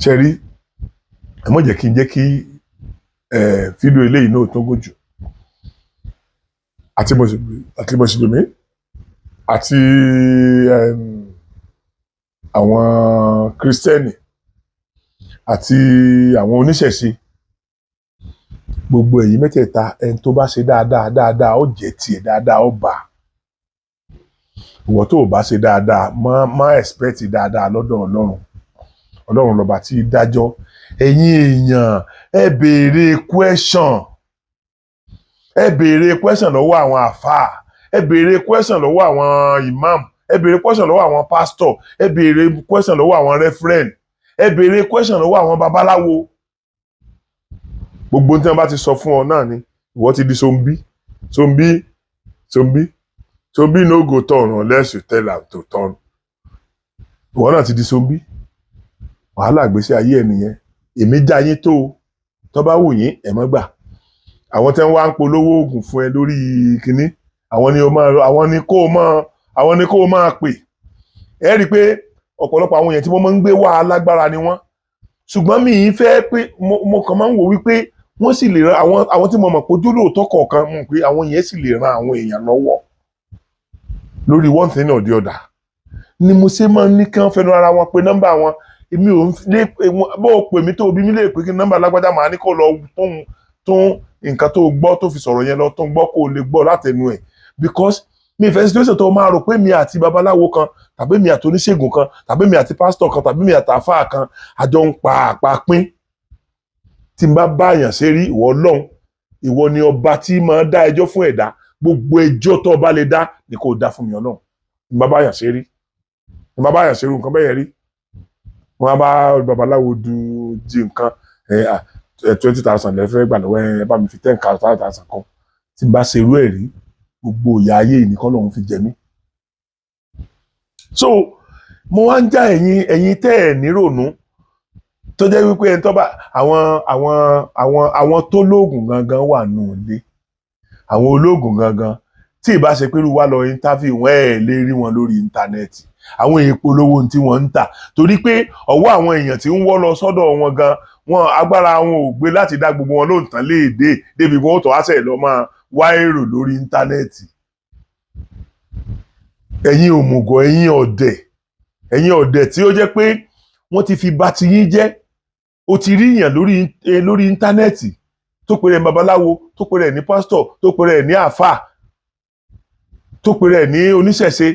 Ṣe rí, ẹ má jẹ́ kí n jẹ́ kí fídíò eléyìí náà tó gùn jù. Àti mùsùlùmí àti àwọn kírísítẹ́nì àti àwọn oníṣẹ̀ṣe, gbogbo èyí mẹ́tẹ̀ẹ̀ta, ẹni tó bá ṣe dáadáa, dáadáa ó jẹ́ tiẹ̀, dáadáa ó bà. Ìwọ tó o bá ṣe dáadáa, má expect dáadáa lọ́dọ̀ Ọlọ́run. Ọlọ́run lọ́ba tí í dájọ́. Ẹ̀yin èèyàn, ẹ béèrè question, ẹ béèrè question lọ́wọ́ àwọn àfáà, ẹ béèrè question lọ́wọ́ àwọn imam, ẹ Ẹ béèrè question lọ́wọ́ àwọn pastor, ẹ béèrè question lọ́wọ́ àwọn reverend, ẹ béèrè question lọ́wọ́ àwọn babaláwo. Gbogbo tí wọ́n bá ti sọ fún ọ náà ni ìwọ ti di zombie, zombie, zombie. Zombie no go turn unless you tell am to turn. Ìwọ náà ti di zombie. Wàhálà ìgbésí ayé ẹ nìyẹn. Èmi já yín tó o, tó bá wù yín, ẹ má gbà. Àwọn tí wọ́n wá ń polówó oògùn fún ẹ lórí kínní, àwọn ni kó o máa pè. Ẹ rí i pé ọ̀pọ̀lọpọ̀ àwọn èèyàn tí wọ́n máa ń gbé wá, alágbára ni wọ́n, ṣùgbọ́n mi ì fẹ́ pé mo kàn máa ń wò wípé wọ́n sì lè ran àwọn tí mo mọ̀ pé ojúlóòótọ́ kọ̀ọ̀kan mọ̀ pé àwọn yẹn sì lè ran àwọn èèyàn lọ́wọ́ lórí one thing or the other, ni mo ṣe máa ń ní kí wọ́n fẹnu ara wọn pé nọ́mbà wọn. Èmi ò ń lé bó o pè mí tó o bí mi lè pé kí nọ́mbà lágbájá, màá ní kó lọ tún tún nǹkan tó gbọ́ tó fi sọ̀rọ̀ yẹn lọ tó ń gbọ́, kó o lè gbọ́ látẹnu ẹ̀, because mi ìfẹ́ situation tó máa rò pé mi àti babaláwo kan, tàbí mi àti oníṣègùn kan, tàbí mi àti pásítọ̀ kan, tàbí mi àti àfáà kan, àjọ ń pa àpapín. Tí n bá báyàn ṣe rí, ìwọ Ọlọ́run, ìwọ ni ọba tí máa dá ẹjọ́ fún ẹ̀dá. Gbogbo ẹjọ́ tó o bá lè dá ni kò dá fún mi, Ọlọ́run. Tí n bá báyàn ṣe rí, tí n bá báyàn ṣe rú nǹkan bẹ́yẹn rí, wọ́n á bá babaláwo du di nǹkan 20,000 lẹ́fẹ́ gbà lọ́wọ́ ẹ, bá mi fi 10,000 kan. Tí n bá ṣe irú ẹ̀ rí, gbogbo ìyà ayé yìí nìkan lòun fi jẹ mí. So mo wá ń já ẹ̀yin tẹ́ ẹ̀ nírònú, tó jẹ́ wípé ẹni tó bá àwọn tó lóògùn gangan wà nù ilé, àwọn olóògùn gangan, tí ìbá ṣe pé irú wa lọ interview wọn, ẹ̀ lè rí wọn lórí íńtánẹ́ẹ̀tì. Àwọn èèyàn polówó tí wọ́n ń tà, torí pé ọwọ́ àwọn èèyàn tí ń wọ́ lọ sọ́dọ̀ wọn gan, wọn agbára wọn ò gbé láti dá gbogbo wọn lóhùn tán léèdè débi wọn ó tọ́ àṣẹ lọ máa wá èrò lórí íńtánẹ́ẹ̀tì. Ẹ̀yin òmùgọ̀, ẹ̀yin ọ̀dẹ̀, ẹ̀yin ọ̀dẹ̀ tí ó jẹ́ pé wọ́n ti fi bà tiyín jẹ́. O ti rí èèyàn lórí íńtánẹ́ẹ̀tì tó pe rẹ̀ ní babaláwo, tó pe rẹ̀ ní pásítọ̀, tó pe rẹ̀ ní àáfàá, tó pe rẹ̀ ní oníṣẹ̀ṣe,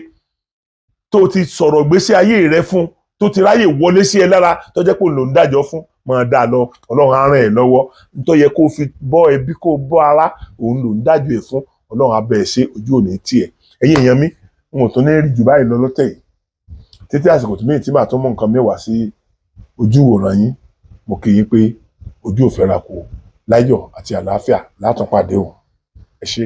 tó ti sọ̀rọ̀ gbésí ayé rẹ fún, tó ti ráyè wọlé sí ẹ lára, tó jẹ́ pé òun ló ń dájọ́ fún. Máa dá a lọ, Ọlọ́run á ràn ẹ́ lọ́wọ́. Nítorí yẹ kó fi bọ́ ẹbí, kó bọ́ ara, òun ló ń dájọ́ ẹ̀ fún. Ọlọ́run á bẹ̀ ẹ́ ṣe, ojú òní tiẹ̀. Ẹ̀yin èèyàn mi, n ò tún ní rí jù báyìí lọ lọ́tẹ̀ yìí. Títí àsìkò tí míì tí màá tún mú nǹkan mẹ́wàá sí ojú ìwòran yín, mo kí yín pé ojú ò fẹ́ra kù. Láyọ̀ àti àlàáfíà látún pàdé o. Ẹ ṣé.